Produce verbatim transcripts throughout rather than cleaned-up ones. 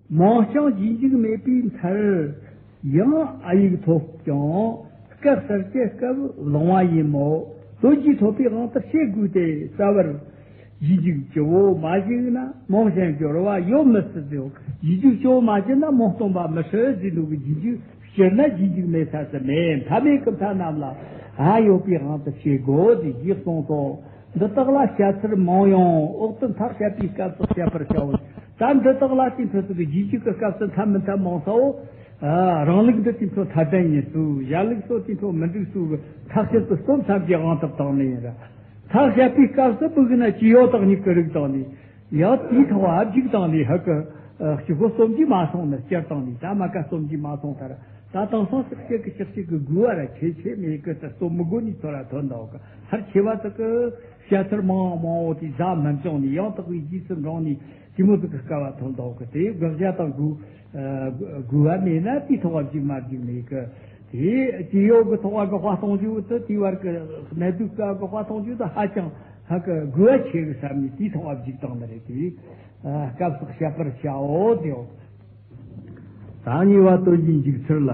མིང་རྐྱང་རྗེས་འཇུག་མེད་པའི་མཐར། ཡང་ཨ་ཡིག་ཐོབ་ཀྱང་སྐབས་གསར་གྱི་སྐབས་ལོང་བ་ཡིན་མོད། དོན་གྱིས་ཐོབ་པའི་དབང་དུ་བྱེད་དགོས་ཏེ། རྩ་བར་རྗེས་འཇུག་སྤྱི་བོ་མ་ཞིག་ན་མིང་གཞན་སྦྱོར་བ་ཡོད་མི་སྲིད་དོ། རྗེས་འཇུག་སྤྱི་བོ་མ་ཞིག་ན་མིང་སྟོན་པ་མི་སྲིད་ཟེར་འདུག་གི། རྗེས་འཇུག་སྤྱིར་ན་རྗེས་འཇུག་མེད་ས་སུ་མེད། མཐའ་མེད་ཀྱི་མཐའ་རྣམས་ལ་ཨ་ཡོད་པའི་དབང་དུ་བྱེད་དགོས་ཟེར་གསུངས་སོ། འདི་དག་ལ་བཤད་ཚུལ་མང་ཡང་འོག་ཏུ་མཐའ་བཤད་པའི་སྐབས་སུ་བཤད་པར་བྱའོ། ད་འདི་དག་ལ་དེ་འཕྲོ་ཚུལ་གྱི་རྗེས་འཇུག་གི་སྐབས་སུ་མཐའ་མི་མཐའ་མང་སའོ། ཨ། རང་ལུགས་འདི་དེ་འཕྲོ་མཐའ་ལྡན་ཡིན་སུ། གཞན་ལུགས་སོ་དེ་འཕྲོ་མི་འགྲིག་སུ་གི་མཐའ་དཔྱད་དུ་སྟོན་ཐབས་ཀྱི་དབང་དུ་བཏང་ནས་ཡིན་ར། མཐའ་བཤད་པའི་སྐབས་སུ་ཕུག་ན་ཅི་ཡོད་དག་ཉིད་ཀྱི་རིགས་དང་ནི། ཡང་དེའི་ཐོག་ཨ་བརྒྱུག་བཏང་ནས་ཧ་གི། ཨ། གཅིག་པོ་སྟོན་གྱི་མ་སོང་ནི་སྤྱིར་བཏང་ནས། ད་མ་ཀ་སྟོན་གྱི་མ་སོང་ཐར། ད་དེང་སང་ཤག་ཤག་གི་ཤག་ཤག་གི་དགོས་པ་ར་ཆེ་ཆེ་མེད་གི། ད་སྟོན་མི་དགོས་ནི་ཚོ་ར་ཐོན་འདུག་གི། ཧར་ཆེ་བ་དག་གི་བཤད་ཚུལ་མང་མང་བོ་དེ་ཟ་མི་འབྱུང་ནི། ཡང་དག་པའི་རྗེས་སུ་འབྲང་ནི་དེ་མོ་དག་གི་སྐལ་བ་ཐོན་འདུག་གི། དེ་དགག་བྱ་དང་དགོས་ཨ་དགོས་པ་མེད་ན་དེའི་ཐོག་བརྒྱུག་མ་བརྒྱུག་མེད་གི། དེ་སྐྱེ་ཡོ་གི་ཐོག་གི་དཔའ་གཏོང་རྒྱུ་དེ་དེའི་བར་གི་གནད་དུ་སྐབས་གི་དཔའ་གཏོང་རྒྱུ་དེ་ཧ་ཅང་ཧ་གི་དགོས་པ་ཆེ་གི་བསམ་ནས་དེའི་ཐོག་བརྒྱུག་བཏང་ནི་རེད། དེ་ཨ་སྐབས་སུ་བཤད་པར་བྱའོ་དེའོ། ད་གཉིས་པ་དོན་གྱི་འཇུག་ཚུལ་ལ།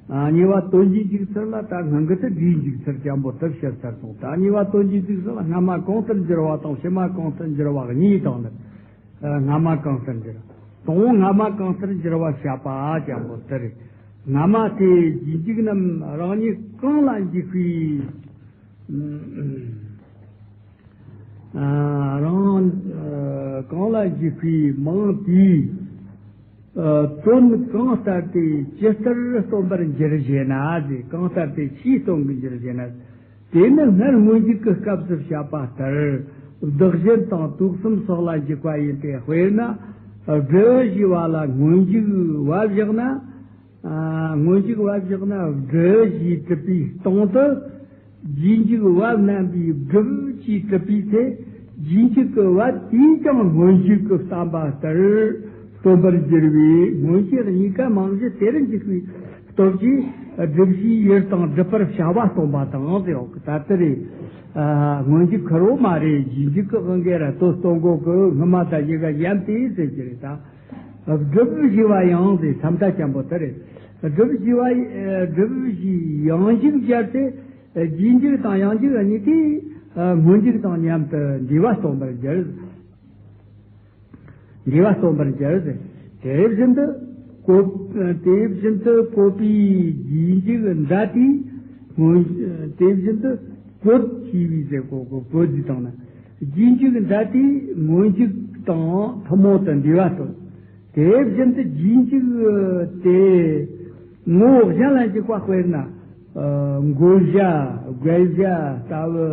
ཨ། གཉིས་པ་དོན་གྱི་འཇུག་ཚུལ་ལ་ད་སྔོན་གི་དེ་སྒྲའི་འཇུག་ཚུལ་ཅན་པོ་དེ་བཤད་ཚར་སོང་། ད་གཉིས་པ་དོན་གྱི་འཇུག་ཚུལ་ལ་སྔ་མ་གང་ལྟར་འགྱུར་བ་དང་ཕྱི་མ་གང་ལྟར་འགྱུར་བ་གཉིས་དང་ནི། ཨ། སྔ་མ་གང་ལྟར་འགྱུར། དང་པོ་སྔ་མ་གང་ལྟར་འགྱུར་བ་བཤད་པ་ཅན་པོ་དེ་རེད། སྔ་མ་དེ་རྗེས་འཇུག་རྣམས་རང་ཉིད་གང་ལ་འཇུག་པའི། ཨ། རང་། ཨ། གང་ལ་འཇུག་པའི་མིང་དེས། ཨ། དོན་གང་ལྟར་ཏེ་ཇི་ལྟར་སྟོན་པར་འགྱུར་ཞེ་ན་ཟེར། གང་ལྟར་ཏེ་ཅིས་སྟོན་གྱི་འགྱུར་ཞེ་ན། དེ་ནི་སྔར་སྔོན་འཇུག་གི་སྐབས་སུ་བཤད་པ་ལྟར་བདག་གཞན་དང་དུག་གསུམ་སོགས་ལ་འཇུག་པ་ཡིན་ཏེ། དཔེར་ན་བསྒྲུབ་ཞེས་པ་ལ་སྔོན་འཇུག་བ་བཞག་ན། ཨ། སྔོན་འཇུག་བ་བཞག་ན་བསྒྲུབ་ཞེས་གྲུབ་པའི་སྟེང་དུ་རྗེས་འཇུག་བ་རྣམ་པའི་བསྒྲུབ་ཅེས་གྲུབ་པའི་ཚེ། རྗེས་འཇུག་གི་བ་དེས་ཀྱང་སྔོན་འཇུག་གི་བསྟན་པ་ལྟར་སྟོན་པར་འགྱུར་བས། སྔོན་གྱི་གཉིས་ཀ་མིང་གཞི་དེར་འཇུག་པའི་སྟོབས་ཀྱིས་བསྒྲུབ་བྱའི་ཡུལ་དང་སྒྲུབ་པར་བྱ་བ་སྟོན་པ་དང་ཟེར་བ་གི། ད་ལྟ་རེད། ཨ། སྔོན་འཇུག་ཁེར་རོ་མ་རེད། རྗེས་འཇུག་གི་དབང་གིས་ར་དོན་སྟོན་གོ་གི། སྔ་མ་དང་གཞུག་ག་མཉམ་སྟེ་ཟེར་གྱི་རེད། ད་བསྒྲུབ་ཞེས་པ་ཡང་ཟེར། ས་མཐའ་ཅན་པོ་དེ་རེད། བསྒྲུབ་ཞེས་པ། ཨ། བསྒྲུབ་ཞེས་ཡང་འཇུག་སྦྱར་ཏེ། རྗེས་འཇུག་དང་ཡང་འཇུག་གཉིས་ཀས། ཨ། སྔོན་འཇུག་དང་མཉམ་དུ་འབྲེལ་བ་སྟོན་པར་འགྱུར། འབྲེལ་བ་སྟོན་པར་འགྱུར། དེ་བཞིན་དུ་བཀོད། དེ་བཞིན་དུ་བཀོད་པའི་རྗེས་འཇུག་འདྲ་དེས་སྔོན། དེ་བཞིན་དུ་བཀོད་ཅེས་པའི་ཟེར་གོ་གི། བཀོད་ཅེས་དང་ན། རྗེས་འཇུག་འདྲ་དེས་སྔོན་འཇུག་དང་ཐུན་མོང་དུ་འབྲེལ་བ་སྟོན། དེ་བཞིན་དུ་རྗེས་འཇུག་དེ་ངོ་བོ་གཞན་ལ་འཇུག་པ། དཔེར་ན། ཨ། བཀོད་བྱ། བཀོད་བྱ་ལྟ་བུ།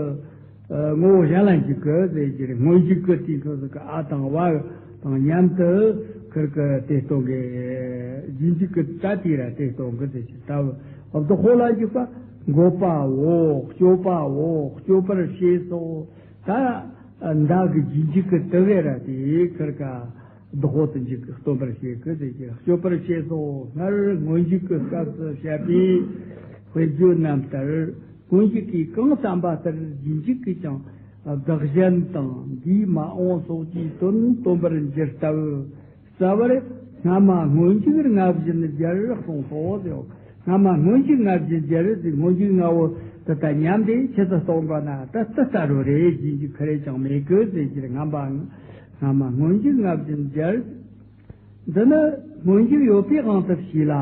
ཨ། ངོ་བོ་གཞན་ལ་འཇུག་གི་ཟེར་གྱི་རེད། སྔོན་འཇུག་གི་དེའི་ཚོ་ཟིག་གི་ཨ་དང་བ་དང་མཉམ་དུ་ཁིར་གི་དེ་སྟོན་གི། རྗེས་འཇུག་གི་ད་དེ་ར་དེ་སྟོན་གི་ཟེར་གྱི། ལྟ་བུ་བདག་པོ་ལ་འཇུག་པ། འགོད་པའོ། སྤྱོད་པའོ། སྤྱོད་པར་བྱེད་སོ། ད་མདའ་གི་རྗེས་འཇུག་གི་དེ་བས་ར་དེ་ཁིར་ག་བདག་པོ་དུ་འཇུག་གི། སྟོན་པར་བྱེད་ཀྱི་ཟེར་གྱི། སྤྱོད་པར་བྱེད་སོ། སྔར་སྔོན་འཇུག་གི་སྐབས་སུ་བཤད་པའི་དཔེ་བརྗོད་རྣམས་ལྟར། སྔོན་འཇུག་གིས་གང་བསྟན་པ་ལྟར་རྗེས་འཇུག་གིས་ཀྱང་བདག་གཞན་དང་འདས་མ་འོངས་སོགས་ཀྱི་དོན་སྟོན་པར་འགྱུར་སྟབས། རྩ་བར་སྔ་མ་སྔོན་འཇུག་སྔ་ཕྱི་ནི་སྦྱར་གསུངས་སོ་ཟེར། སྔ་མ་སྔོན་འཇུག་སྔ་ཕྱི་སྦྱར་ཟེར། སྔོན་འཇུག་སྔ་བོ་དེ་དང་མཉམ་དེ་ཆེད་དུ་སྟོན་པ་ན་ད་དེ་ལྟ་རུ་རེད། རྗེས་འཇུག་ཁེར་རེ་ཅང་མེད་གི་ཟེར་གྱི་རེད། སྔ་མ་སྔ་མ་སྔོན་འཇུག་སྔ་ཕྱི་སྦྱར། འདི་ནི་སྔོན་འཇུག་ཡོད་པའི་དབང་དུ་བྱས་ལ།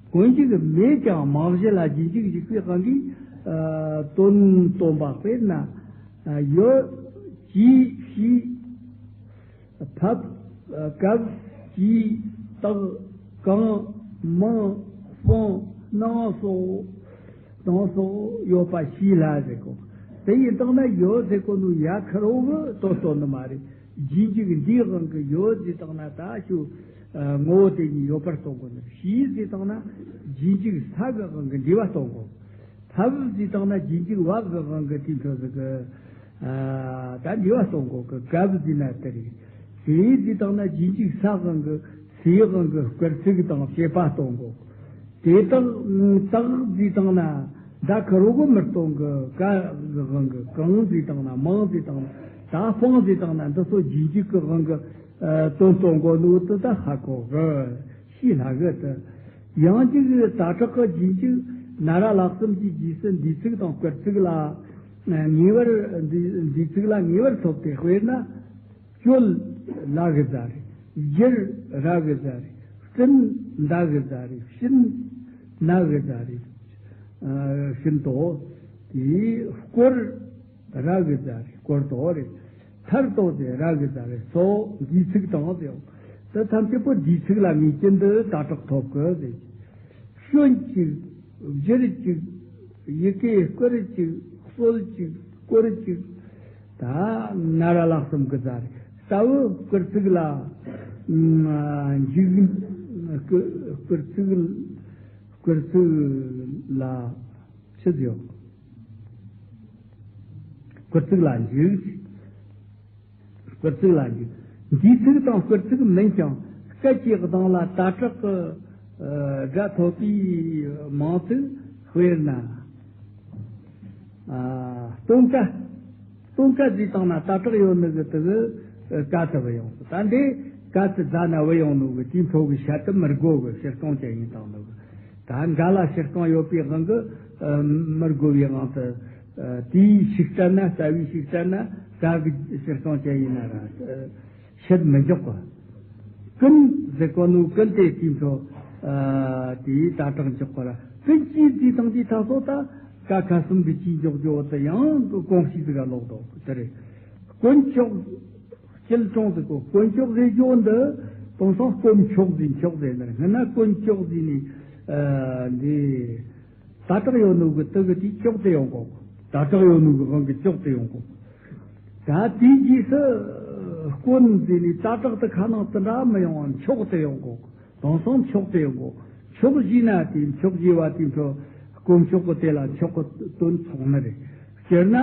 སྔོན་འཇུག་མེད་ཀྱང་མིང་གཞི་ལ་རྗེས་འཇུག་འཇུག་པའི་དབང་གིས། ཨ། དོན་སྟོན་པ། དཔེར་ན། ཨ། ཡོད། ཅིས། ཞེས། ཕབ། ཨ། སྐབས། ཅིས། དག། གང་། མིང་། དཔེ། སྣང་སོགས། དང་སོགས་ཡོད་པ་ཞིག་ལ་ཟེར་གོ། དེ་ཡིན་དང་ན་ཡོད་ཟེར་གོ་ནོ་ཡ་ཁེར་རོ་གི་དོན་སྟོན་ནི་མ་རེད། རྗེས་འཇུག་འདིའི་དབང་གིས་ཡོད་ཟེར་དང་ན་ད་ཞུ། ཨ། ངོ་བོ་དེ་གཉིས་ཡོད་པར་སྟོན་གོ་ནི། ཞེས་ཟེར་དང་ན་རྗེས་འཇུག་ས་གི་དབང་གིས་འབྲེལ་བ་སྟོན་གོ། ཕབ་ཟེར་དང་ན་རྗེས་འཇུག་བ་གི་དབང་གིས་དེའི་འཕྲོ་ཟིག་གི། ཨ། ད་འབྲེལ་བ་སྟོན་གོ་གི། སྐབས་ཟེར་ན་དེ་རེད། ཟེར་ཟེར་དང་ན་རྗེས་འཇུག་ས་དབང་གིས། སའི་དབང་གིས་སྐུལ་ཚིག་དང་བྱེད་པ་སྟོན་གོ། དེ་དག་དག་ཟེར་དང་ན་ད་ཁེར་རོ་གི་མི་སྟོན་གི། ཀ་གི་དབང་གིས་གང་ཟེར་དང་ན་མིང་ཟེར་དང་ན་ད་དཔེ་ཟེར་དང་ན་འདི་ཚོ་རྗེས་འཇུག་གི་དབང་གིས་ དོན་གཏོང་དགོས་ནོ་དེ་ད་ཧ་གོ་གི། ཤེས་སླ་གི་དེ། ཡང་ཅིག་དྭ་ལྕགས་ཀྱི་རྗེས་འཇུག་ན་ར་ལྷག་གསུམ་གྱི་རྗེས་སུ་འདུས་ཚིག་དང་སྐུལ་ཚིག་ལ། ངེས་པར་འདུས་འདུས་ཚིག་ལ་ངེས་པར་ཐོབ་སྟེ། དཔེར་ན། སྐྱོལ་ལ་གི་ཟ་རེད། བསྒྱུར་ར་གི་ཟ་རེད། བསྐྲུན་ད་གི་ཟ་རེད། བྱིན་ན་གི་ཟ་རེད། ཨ། བྱིན་ཏོ། དེ་བསྐོར་ར་གི་ཟ་རེད། བསྐོར་ཏོ་རེད། ཐར་ཏོ་དེ་ར་གི་ཟ་རེད། སོ། འདུས་ཚིག་དང་དེ་ཡང་། དེ་ཐམས་ཅད་པོ་འདུས་ཚིག་ལ་ངེས་ཀྱི་འདི་དྭ་ལྕགས་ཐོབ་གི་ཟེར། སྐྱོན་གཅིག་བསྒྱུར་གཅིག་ཡི་གེ་བསྐུར་གཅིག་གསོལ་གཅིག་བསྐོར་གཅིག་ད་ན་ར་ལྷག་གསུམ་གི་ཟ་རེད། ལྟ་བུ་སྐུལ་ཚིག་ལ། ཨ། འཇུག་སྐུ- སྐུལ་ཚིག་སྐུལ་ཚིག་ལ་ཆི་ཟེར། སྐུལ་ཚིག་ལ་འཇུག་སྐུལ་ཚིག་ལ་འཇུག་འདུས་ཚིག་དང་སྐུལ་ཚིག་མིན་ཀྱང་སྐད་ཀྱི་གདངས་ལ་དྭ་ལྕགས་ཀྱི་ཨ། སྒྲ་ཐོབ་པའི་མིང་ཚིག། དཔེར་ན། ཨ། སྟོན་ཀ་སྟོན་ཀ་ཟེར་བཏང་ན་དྭ་ལྕགས་ཡོད་ནི་གི་དེ་གི་ཀ་ཚ་བུད་ཡོང་། ད་འདི་ཀ་ཚ་ཛ་ན་བུད་ཡོང་ནོ་གི་དེའི་འཕྲོ་གི་ཤད་དེ་མི་དགོས་གི། ཕྱིར་གཏོང་ཅན་ཡིན་བཏང་ནོ་གི། ད་འགའ་ལ་ཕྱིར་གཏོང་ཡོད་པའི་དབང་གིས། ཨ། མི་དགོས་པའི་དབང་དུ། ཨ། དེའི་ཤུགས་བསྟན་ན། རྩ་བའི་ཤུགས་བསྟན་ན་ཀ་གི་ཕྱིར་གཏོང་ཅན་ཡིན་ན་ར། ཨ། ཤད་མི་འཇོག་གི། ཀུན་ཟེར་གོ་ནོ་ཀུན་དེ་དེའི་འཕྲོ། ཨ། དེའི་དྭ་ལྕགས་འཇོག་གི་ར། ཀུན་གྱིས་ཟེར་བཏང་དུས་ད་སོ་ད་ཀ་ཁ་གསུམ་གི་གྱིས་འཇོག་རྒྱུ་བོ་དེ་ཡང་གོམས་གཤིས་ཟིག་ག་ལོག་འདུག་དེ་རེད། དཀོན་མཆོག་སྐྱིལ་ཀྲུང་ཟེར་གོ། དཀོན་མཆོག་ཟེར་རྒྱུ་འདི་དེང་སང་དཀོན་མཆོག་ཟེར། མཆོག་ཟེར་ནི་རེད། སྔན་ན་དཀོན་མཆོག་ཟེར་ནི། ཨ། འདི་དྭ་ལྕགས་ཡོད་ནོ་གི་དེ་གི་དེའི་མཆོག་དེ་ཡོང་གོ། དྭ་ལྕགས་ཡོད་ནོ་གི་དབང་གི་མཆོག་དེ་ཡོང་གོ། ད་དེའི་རྗེས་སུ་དཀོན་ཟེར་ནི་དྭ་ལྕགས་དེ་ཁ་ནང་དེ་འདྲ་མི་ཡོང་བ། མཆོག་དེ་ཡོང་གོ། དེང་སང་མཆོག་དེ་ཡོང་གོ། མཆོག་ཞེས་ན་དེ། མཆོག་ཞེས་པ་དེའི་འཕྲོ་དཀོན་མཆོག་གི་དེ་ལ་མཆོག་གི་དོན་ཚང་ནི་རེད། སྤྱིར་ན་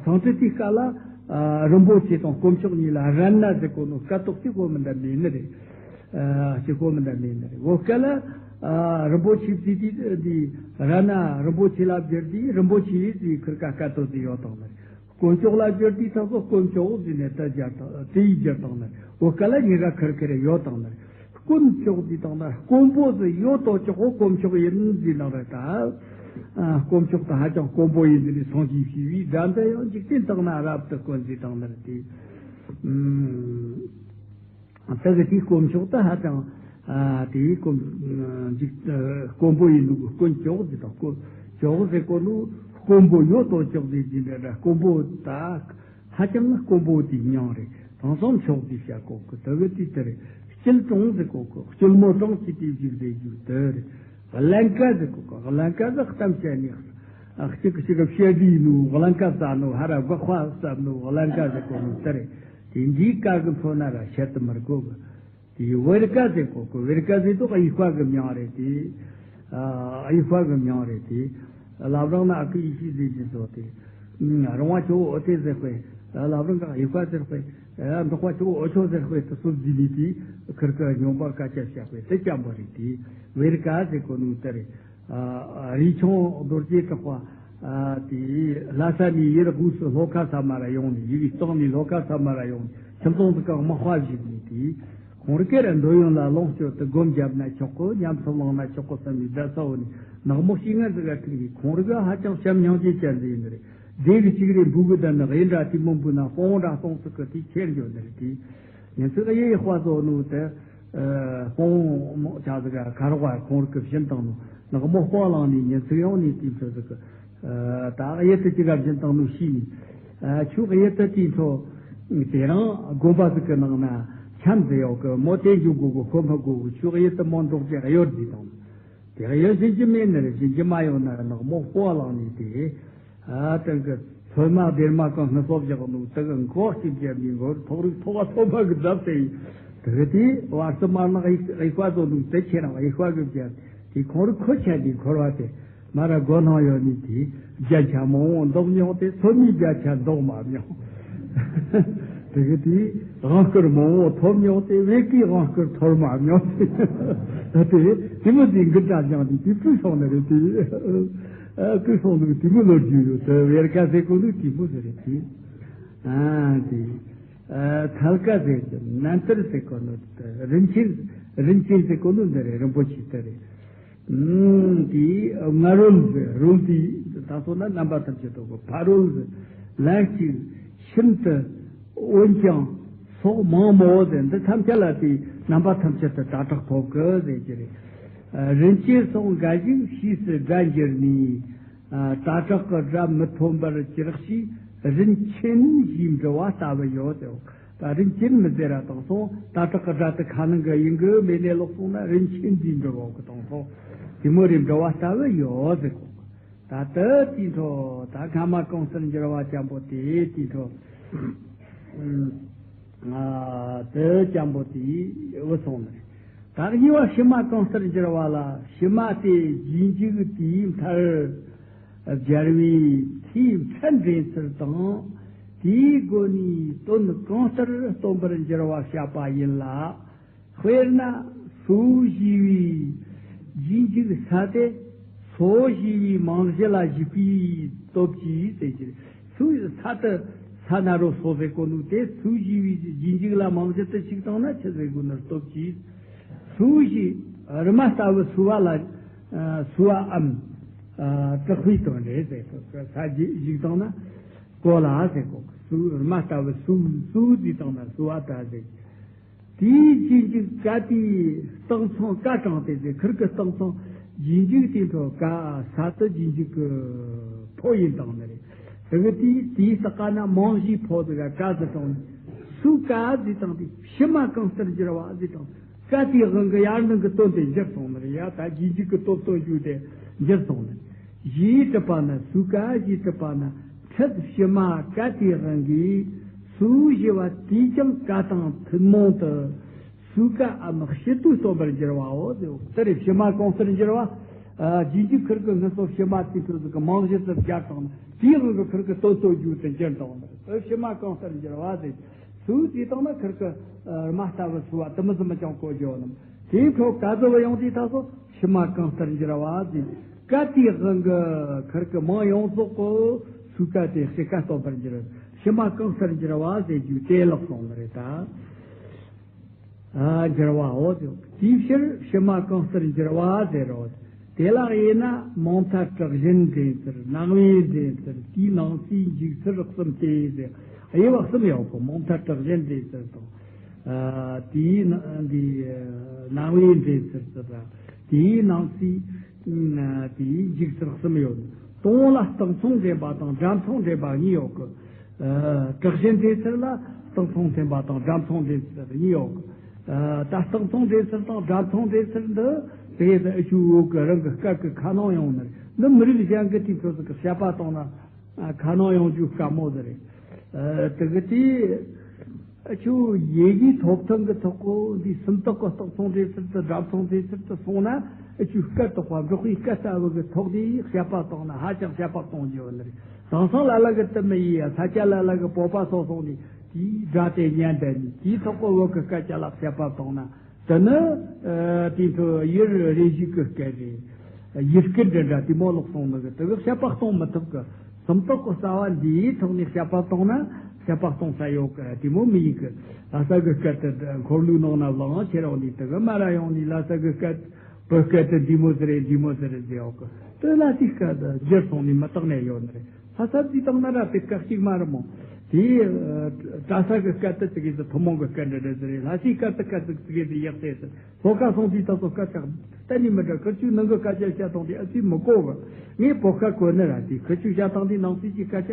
སཾ་སྐྲྀ་ཏའི་སྐད་ལ། ཨ། རིན་པོ་ཆེ་དང་དཀོན་མཆོག་གཉིས་ལ་རཏྣ་ཟེར་གོ་ནོ་སྐད་ཐོག་གཅིག་པོ་མིན་ད་མེད་ནི་རེད། ཨ། གཅིག་པོ་མིན་ད་མེད་ནི་རེད། བོད་སྐད་ལ། ཨ། རིན་པོ་ཆེ་ཟེར་དུས་འདི་རཏྣ་རིན་པོ་ཆེ་ལ་བསྒྱུར་དུས་རིན་པོ་ཆེ་ཟེར་ཁིར་ཀ་སྐད་ཐོག་ཏུ་ཡོད་བཏང་ནི་རེད། དཀོན་མཆོག་ལ་བསྒྱུར་དུས་ད་སོ་དཀོན་མཆོག་ཟེར་ནས་དེ་སྦྱར་བཏང་། དེ་ཡིས་སྦྱར་བཏང་ནི་རེད། བོད་སྐད་ལ་གཉིས་ཀ་ཁིར་ཁིར་ཡོད་བཏང་ནི་རེད། དཀོན་མཆོག་ཟེར་བཏང་ན་དཀོན་པོ་ཟེར། ཡོད་དོ་ཅོག་གོ་དཀོན་མཆོག་ཡིན་ཟེར་ནི་རེད་ད། ཨ། དཀོན་མཆོག་ད་ཧ་ཅང་དཀོན་པོ་ཡིན་ཟེར་ནས་སངས་རྒྱས་ཞུས་པའི་སྒྲ་འདི་ཡང་འཇིག་རྟེན་དག་ན་རབ་ཏུ་དཀོན་ཟེར་བཏང་ནི་རེད་དེ། ཨ། དེ་གི་དེའི་དཀོན་མཆོག་ད་ཧ་ཅང་། ཨ། དེའི་དཀོན་འཇིག་དཀོན་པོ་ཡིན་ནོ་གི་དཀོན་ཅོག་ཟེར་དང་། དཀོན་ཅོག་ཟེར་གོ་ནོ་དཀོན་པོ། ཡོད་དོ་ཅོག་ཟེར་གྱི་འདྲ་འདྲ། དཀོན་པོ་ད། ཧ་ཅང་དཀོན་པོ་དེའི་མྱིང་རེད། དེང་སང་མཆོག་ཅེས་བྱ་གོ་གི། དེ་གི་དེ་དེ་རེད། སྐྱིལ་ཀྲུང་ཟེར་གོ་གི། སྐྱིལ་མོ་ཀྲུང་གི་དེ་བཞུགས་ཟེར་རྒྱུ་དེ་རེད། ཀླན་ཀ་ཟེར་གོ་གི། ཀླན་ཀ་ཟེར་གཏམ་བཤད་ནི། ཨ། གཅིག་གཅིག་ག་བཤད་དུས་ནོ་ཀླན་ཀ་ཟ་ནོ། ཧ་ར་སྒོག་པ་ཟ་ནོ་ཀླན་ཀ་ཟེར་གོ་ནོ་དེ་རེད། དེ་འདིའི་ཀ་གི་འཕྲོ་ན་ར་ཤད་དེ་མི་དགོས་གི། དེ་བེར་ཀ་ཟེར་གོ་གི། བེར་ཀ་ཟེར་དུས་དབྱུག་པ་གི་མྱིང་རེད་དེ། ཨ། དབྱུག་པ་གི་མྱིང་རེད་དེ། བླ་བྲང་ན་ཨ་ཁུ་ཡེ་ཤེས་ཟེར་གྱི་ཟོ་དེ། རོང་བ་ཆུ་བོ་འོ་དེ་ཟེར་དཔེ། བླ་བྲང་ག་དབྱུག་པ་ཟེར་དཔེ། འབྲོག་པ་ཆུ་བོ་འོ་ཆོ་ཟེར་དཔེ། དེ་སུ་ཟེར་ནི་དེ་ཁིར་ཀ་སྨྱོན་པ་སྐད་ཆ་བཤད་དཔེ་དེ་ཅམ་པ་རེད་དེ། བེར་ཀ་ཟེར་གོ་ནོ་དེ་རེད། ཨ། རས་ཆུང་རྡོ་རྗེ་གྲགས་པ། ཨ། དེ་ལྷ་ས་ནས་ཡུལ་དབུས་སུ་ལྷོ་ཁ་ས་མ་ར་ཡོང་ནས། ཡུལ་གཙང་ནས་ལྷོ་ཁ་ས་མ་ར་ཡོང་ནས། ཁྱིམ་ཚང་ཟིག་ག་དམག་དཔའ་བཞུགས་ནས་དེ། ཁོང་རི་ཀེ་ར་འདོད་ཡོན་ལ་ལོངས་སྤྱོད་དུ་སྒོམ་བརྒྱབ་ན་ཆོག་གི། ཉམས་སུ་བླངས་ན་ཆོག་གི་བསམ་པའི་བརྡ་གསལ་བོ་ནས་ནག་མོ་ཞིག་ང་ཟིག་ག་ཐུག་ནས། ཁོང་རི་ག་ཧ་ཅང་བྱམས་སྙིང་རྗེ་ཅན་ཟིག་ཡིན་ནི་རེད། སྡེ་གི་གཅིག་རེ་འབུ་གི་བསྡད་ནི། གཡུ་འདྲ་དེ་མི་འབུ་ན་སྤང་བོ་འདྲ་སྟོང་ཚིག་གི་དེ་ཁྱེར་འགྱོ་ནི་རེད་དེ། ཉིན་ཚིག་གཡུ་ཡི་དཔའ་བཟོ་ནོ་དེ། ཨ། སྤང་བོ་ཆ་ཟིག་ག་ཁ་རོག་ག་ཁོང་རི་གི་བྱིན་བཏང་ནོ། ནག་མོ་སྤང་བླངས་ནས་ཉིན་ཚིག་ཡོང་ནས་དེ་ཚོ་ཟིག་གི། ཨ། ད་གཡུ་དེ་གཅིག་ག་བྱིན་བཏང་ནོ་ཤེས་ནས། ཨ། ཁྱོད་གཡུ་དེ་དེའི་འཕྲོ་དེ་རིང་དགོན་པ་ཟིག་གི་ནང་ན་འཆམ་ཟིག་ཡོད་གི། མོ་དེ་འཇུག་དགོས་གི། ཁོ་མི་དགོས་གི། ཁྱོད་གཡུ་དེ་མོ་འདོགས་རྒྱག་གཡོར་ཟིག་དང་། དེ་གཡུ་བྱིན་གྱི་མེད་ནི་རེད། བྱིན་གྱི་མ་ཡོང་ན་ར་ནག་མོ་སྤང་བླངས་ནས་དེ། ཨ། དེང་གི་ཚོད་མ་སྡེར་མ་གང་སྣ་ཚོགས་བཞག་ནོ་དེ་གི་འགོག་ཅིག་བརྒྱབ་ནས། མགོར་ཐོག་རིགས་ཐོག་ག་ཐོག་མ་གི་རྫབ་དེ་ཡིན། དེ་གི་དེ་བར་དུ་མར་ནག་དབྱུག་པ་བཟོ་ནོ་དེ་ཁྱེད་རང་དབྱུག་པ་གི་བརྒྱབ་དེ། ཁོང་རི་ཁོ་ཆ་དེ་འཁོར་བ་དེ། མ་ར་སྒོ་ནང་ཡོད་ནི་དེ། རྒྱ་ཆ་མང་བོ་འདོགས་མྱོང་སྟེ། ཚོད་མའི་རྒྱ་ཆ་འདོགས་མ་མྱོང་། དེ་གི་དེ་དབང་བསྐུར་མང་བོ་ཐོབ་མྱོང་སྟེ། བེ་ཀའི་དབང་བསྐུར་ཐོབ་མ་མྱོང་། ད་དེ་དེ་མོ་དེ་འགུལ་འདྲ་སྦྱངས་ཏེ་དེ་བཀོལ་སོང་ནི་རེད་དེ། ཨ། བཀོལ་སོང་ནི་དེ་མོ་ལོ་རྒྱུས་ཡོད་དེ། བེར་ཀ་ཟེར་གོ་ནི་དེ་མོ་ཟིག་རེད་དེ། ཨ། དེ། ཨ། ཐལ་ཀ་ཟེར་གི་ནན་ཏར་ཟེར་གོ་ནོ། རིན་ཆེན། རིན་ཆེན་ཟེར་གོ་ནོ་འདི་རེད། རིན་པོ་ཆེ་དེ་རེད། ཨུམ། དེ་ང་རོལ་ཟེར། རོལ་དེ་ད་སོ་ན་རྣམ་པ་ཐམས་ཅད་ཐོབ་གི། ཕ་རོལ་ཟེར། ལན་གཅིག་ཤིན་ཏུ། འོན་ཀྱང་། སོགས་མང་མོ་ཟེར། འདི་ཐམས་ཅད་ལ་དེ་རྣམ་པ་ཐམས་ཅད་དུ་དྲག་དྲག་ཐོབ་གི་ཟེར་གྱི་རེད། ཨ། རིན་ཆེན་སོགས་འགའ་ཞིག་ཕྱིས་སུ་དགྲར་འགྱུར་ནས། ཨ། དྲག་དྲག་གི་དགྲ་མི་ཐོབ་པར་གྱུར་ཞེས། རིན་ཆེན་ཞེས་འབྲི་བ་ལྟ་བུ་ཡོད་ཟེར། ད་རིན་ཆེན་མི་ཟེར་ར་དང་སོང་། དྲག་དྲག་གི་དགྲ་དེ་ཁ་ནང་གི་ཡིན་གི། མེད་ནས་ལོག་སོང་ན་རིན་ཆེན་ཞེས་འབྲི་གོ་གི་དང་སོང་། དེ་མོ་རེ་འབྲི་བ་ལྟ་བུ་ཡོད་ཟེར་གོ། ད་ལྟ་དེའི་འཕྲོ་ད་སྔ་མ་གང་ཟག་འགྱུར་བ་ཅན་པོ་དེ། དེའི་འཕྲོ། ཨ། དེ་ཅན་པོ་དེ་བུད་སོང་ནི་རེད། ད་གཉིས་པ་ཕྱི་མ་གང་ཟག་འགྱུར་བ་ལ། ཕྱི་མ་སྟེ་རྗེས་འཇུག་དེའི་མཐར་སྦྱར་བའི་ཚིག་ཕྲད་འདྲེན་ཚུལ་དང་། དེའི་སྒོ་ནས་དོན་གང་ལྟར་སྟོན་པར་འགྱུར་བ་བཤད་པ་ཡིན་ལ། དཔེར་ན། སུ་ཞེས་པའི་རྗེས་འཇུག་ས་སྟེ། སོ་ཞེས་པའི་མིང་གཞི་ལ་གཞིགས་པའི་སྟོབས་ཀྱིས་ཟེར་གྱི། སུ། ས་དེ་ས་ན་རོ་སོ་ཟེར་གོ་ནོ་དེ། སུ་ཞེས་པའི་རྗེས་འཇུག་ལ་མིང་གཞི་དེ་གཅིག་བཏང་ན་ཆི་ཟེར་དགོས་ནི། སྟོབས་ཀྱིས། སུ་ཞེས། རི་མ་ལྟ་བུ་སུ་བ་ལ། ཨ། སུ་བའམ། ཨ། དྲག་པོའི་དོན་རེད་ཟེར། ས་གཞིག་བཏང་ན་གོ་ལ་ཟེར་གོ། སུ། རི་མ་ལྟ་བུ་སུ། སུ་ཟེར་བཏང་ན་སུ་བ་ད་ཟེར། དེའི་རྗེས་འཇུག་ཀ་དེའི་རྟགས་མཚུངས། ཀ་དྲངས་ཏེ་ཟེར། ཁིར་གི་རྟགས་མཚུངས་རྗེས་འཇུག་དེའི་འཕྲོ་ཀ། ས་དེ་རྗེས་འཇུག་གི་ཕོ་ཡིན་བཏང་ནི་རེད། དེ་གི་དེའི། དེའི་ས་ཀ་ན་མིང་གཞིའི་ཕོ་ཟེར་ག་ཀ་ཟེར་བཏང་ནི། སུ་ཀ་ཟེར་བཏང་སྟེ་ཕྱི་མ་གང་ཟག་འགྱུར་བ་ཟེར་བཏང་། ཀ་དེའི་དབང་གིས་ཡར་ནང་གི་དོན་དེ་འགྱུར་སོང་ནི་རེད་ཡ། ད་རྗེས་འཇུག་གི་སྟོབས་སྟོན་རྒྱུ་དེ་འགྱུར་སོང་ནི། ཞེས་གྲུབ་པ་ན། སུ་ཀ་ཞེས་གྲུབ་པ་ན། ཕྲད་ཕྱི་མ་ཀ་དེའི་དབང་གིས་སུ་ཞེས་པ་དེས་ཀྱང་ཀ་དང་ཐུན་མོང་དུ་སུ་ཀའམ་ཕྱི་དོན་སྟོན་པར་འགྱུར་བའོ་ཟེར། དེ་རེད། ཕྱི་མ་གང་ཟག་འགྱུར་བ། ཨ། རྗེས་འཇུག་ཁིར་གི་སྔོན་སོ་ཕྱི་མ་དེའི་འཕྲོ་ཟིག་གི་མིང་གཞི་ཟིག་སྦྱར་བཏང་ན། དེའི་དབང་གིས་ཁིར་གི་དོན་སྟོན་རྒྱུ་དེ་འགྱུར་བཏང་ནི། དེ་ཕྱི་མ་གང་ཟག་འགྱུར་བ་ཟེར། སུ་ཟེར་བཏང་ན་ཁིར་གི། ཨ། རི་མ་ལྟ་བུ་སུ་བ་དེ་མོ་ཟིག་མི་ཅང་གོ་རྒྱུ་ནམ། དེའི་འཕྲོ་ཀ་ཟེར་བ་ཡོང་དུས་ད་སོ་ཕྱི་མ་གང་ཟག་འགྱུར་བ་ཟེར། ཀ་དེའི་དབང་གིས་ཁིར་གི་མིང་ཡོངས་རྫོགས་གི་སུ་ཀ་དེ་ཕྱི་ཀ་སྟོན་པར་འགྱུར། ཕྱི་མ་གང་ཟག་འགྱུར་བ་ཟེར་རྒྱུ་དེ་ལོག་སོང་ནི་རེད་ད། ཨ། འགྱུར་བའོ་ཟེར། དེའི་ཕྱིར་ཕྱི་མ་གང་ཟག་འགྱུར་བ་ཟེར་རོ། དེ་ལ་དབྱེ་ན་མིང་མཐའ་དྲག་ཞན་འདྲེན་ཚུལ། སྣང་བས་འདྲེན་ཚུལ། དེའི་ནང་གསེས་འཇུག་ཚུལ་གསུམ་སྟེ་ཟེར། དབྱེ་བ་གསུམ་ཡོད་གི། མིང་མཐའ་དྲག་ཞན་འདྲེན་ཚུལ་དང་། ཨ། དེའི་ནང་། འདི། སྣང་བས་འདྲེན་ཚུལ་ཟེར་ར། དེའི་ནང་གསེས། ཨ། དེའི་འཇུག་ཚུལ་གསུམ་ཡོད། དང་པོ་ལ་རྟགས་མཚུངས་འདྲེན་པ་དང་སྒྲ་མཚུངས་འདྲེན་པ་གཉིས་ཡོད་གི། ཨ། དྲག་ཞན་འདྲེན་ཚུལ་ལ་རྟགས་མཚུངས་འདྲེན་པ་དང་སྒྲ་མཚུངས་འདྲེན་ཚུལ་གཉིས་ཡོད་གི། ཨ། ད་རྟགས་མཚུངས་འདྲེན་ཚུལ་དང་སྒྲ་མཚུངས་འདྲེན་ཚུལ་འདི་དེ་ཡི་ཨ་ཆུ་འོག་གི་རང་གི་སྐད་ཀྱི་ཁ་ནང་ཡོང་ནི་རེད། འདི་མི་རིགས་གཞན་གྱི་དེའི་འཕྲོ་ཟིག་གི་བཤད་པ་བཏང་ན། ཨ། ཁ་ནང་ཡོང་རྒྱུ་དཀའ་མོ་ཟིག་རེད། ཨ། དེ་གི་དེ། ཨ་ཆུ་ཡི་གེའི་ཐོབ་ཐང་གི་ཐོག་གོ་འདི་སུམ་རྟགས་ཀྱི་རྟགས་མཚུངས་འདྲེན་ཚུལ་དང་སྒྲ་མཚུངས་འདྲེན་ཚུལ་དུ་སོང་ན། ཨ་ཆུ་སྐད་དོག་པ་འབྲོག་པའི་སྐད་ལྟ་བུ་གི་ཐོག་ནས་བཤད་པ་བཏང་ན་ཧ་ཅང་བཤད་པ་གཏོང་རྒྱུ་ཡོད་ནི་རེད། དེང་སང་ལ་ལ་གི་དེ་མི་ཡིན་ཡ། ས་སྐྱ་ལ་ལ་གི་བོད་པ་སོ་སོང་ནས་དེའི་སྒྲ་དེ་ཉན་བསྡད་ནས་དེའི་ཐོག་གི་བོད་ཀྱི་སྐད་ཅིག་ལ་བཤད་པ་བཏང་ན། དེ་ནི། ཨ། དེའི་འཕྲོ་ཡུལ་རེ་ཞིག་གི་སྐད་རེད། ཡུལ་སྐད་འདྲ་འདྲ་དེ་མོ་ལོག་སོང་ནི་གི། དེ་གི་བཤད་པ་གཏོང་མི་ཐུབ་གི། སུམ་རྟགས་ཀྱི་རྩ་བ་འདིའི་ཐོག་ནས་བཤད་པ་གཏོང་ན་བཤད་པ་གཏོང་ས་ཡོད་གི། དེ་མོ་མི་ཡིན་གི། ལྷ་ས་གི་སྐད་དེ་འཁོར་ལོའི་ནང་ན་བླངས་ཁྱེར་ཡོང་ནས། དེ་གི་མར་ར་ཡོང་ནས་ལྷ་ས་གི་སྐད། བོད་སྐད་དེ་འདི་མོ་ཟིག་རེད། འདི་མོ་ཟིག་རེད་ཟེར་ཡོད་གི། དེ་ལ་དེའི་སྐད་དེ་འགྱུར་སོང་ནས་མི་རྟག་ནས་ཡོད་ནི་རེད། ལྷ་ས་འདི་དང་ན་ར་དེ་སྐད་གཅིག་མ་རེད་མོ། དེའི། ཨ། གྲྭ་ས་གི་སྐད་དེ་ཙི་གེ་ཙི་ཐུན་མོང་གི་སྐད་འདྲ་འདྲ་ཟིག་རེད། ལྷ་སའི་སྐད་དེ་སྐད་ཙི་ཙི་གེ་ཙི་ཡག་ཚད་ཟིག། ལྷོ་ཁ་སོང་དུས་ད་ཚོ་སྐད་ཆ་གཏན་ནས་མི་འདྲ། ཁུ་ཆུ་ནང་གི་སྐད་ཆ་བཤད་སྟངས་དེ་ཨ་ཙི་མི་གོ་གི། ངས་བོད་སྐད་གོ་ནི་ར། དེ་ཁུ་ཆུ་བཤད་སྟངས་དེ་ནང་གསེས་ཀྱི་སྐད་ཆ་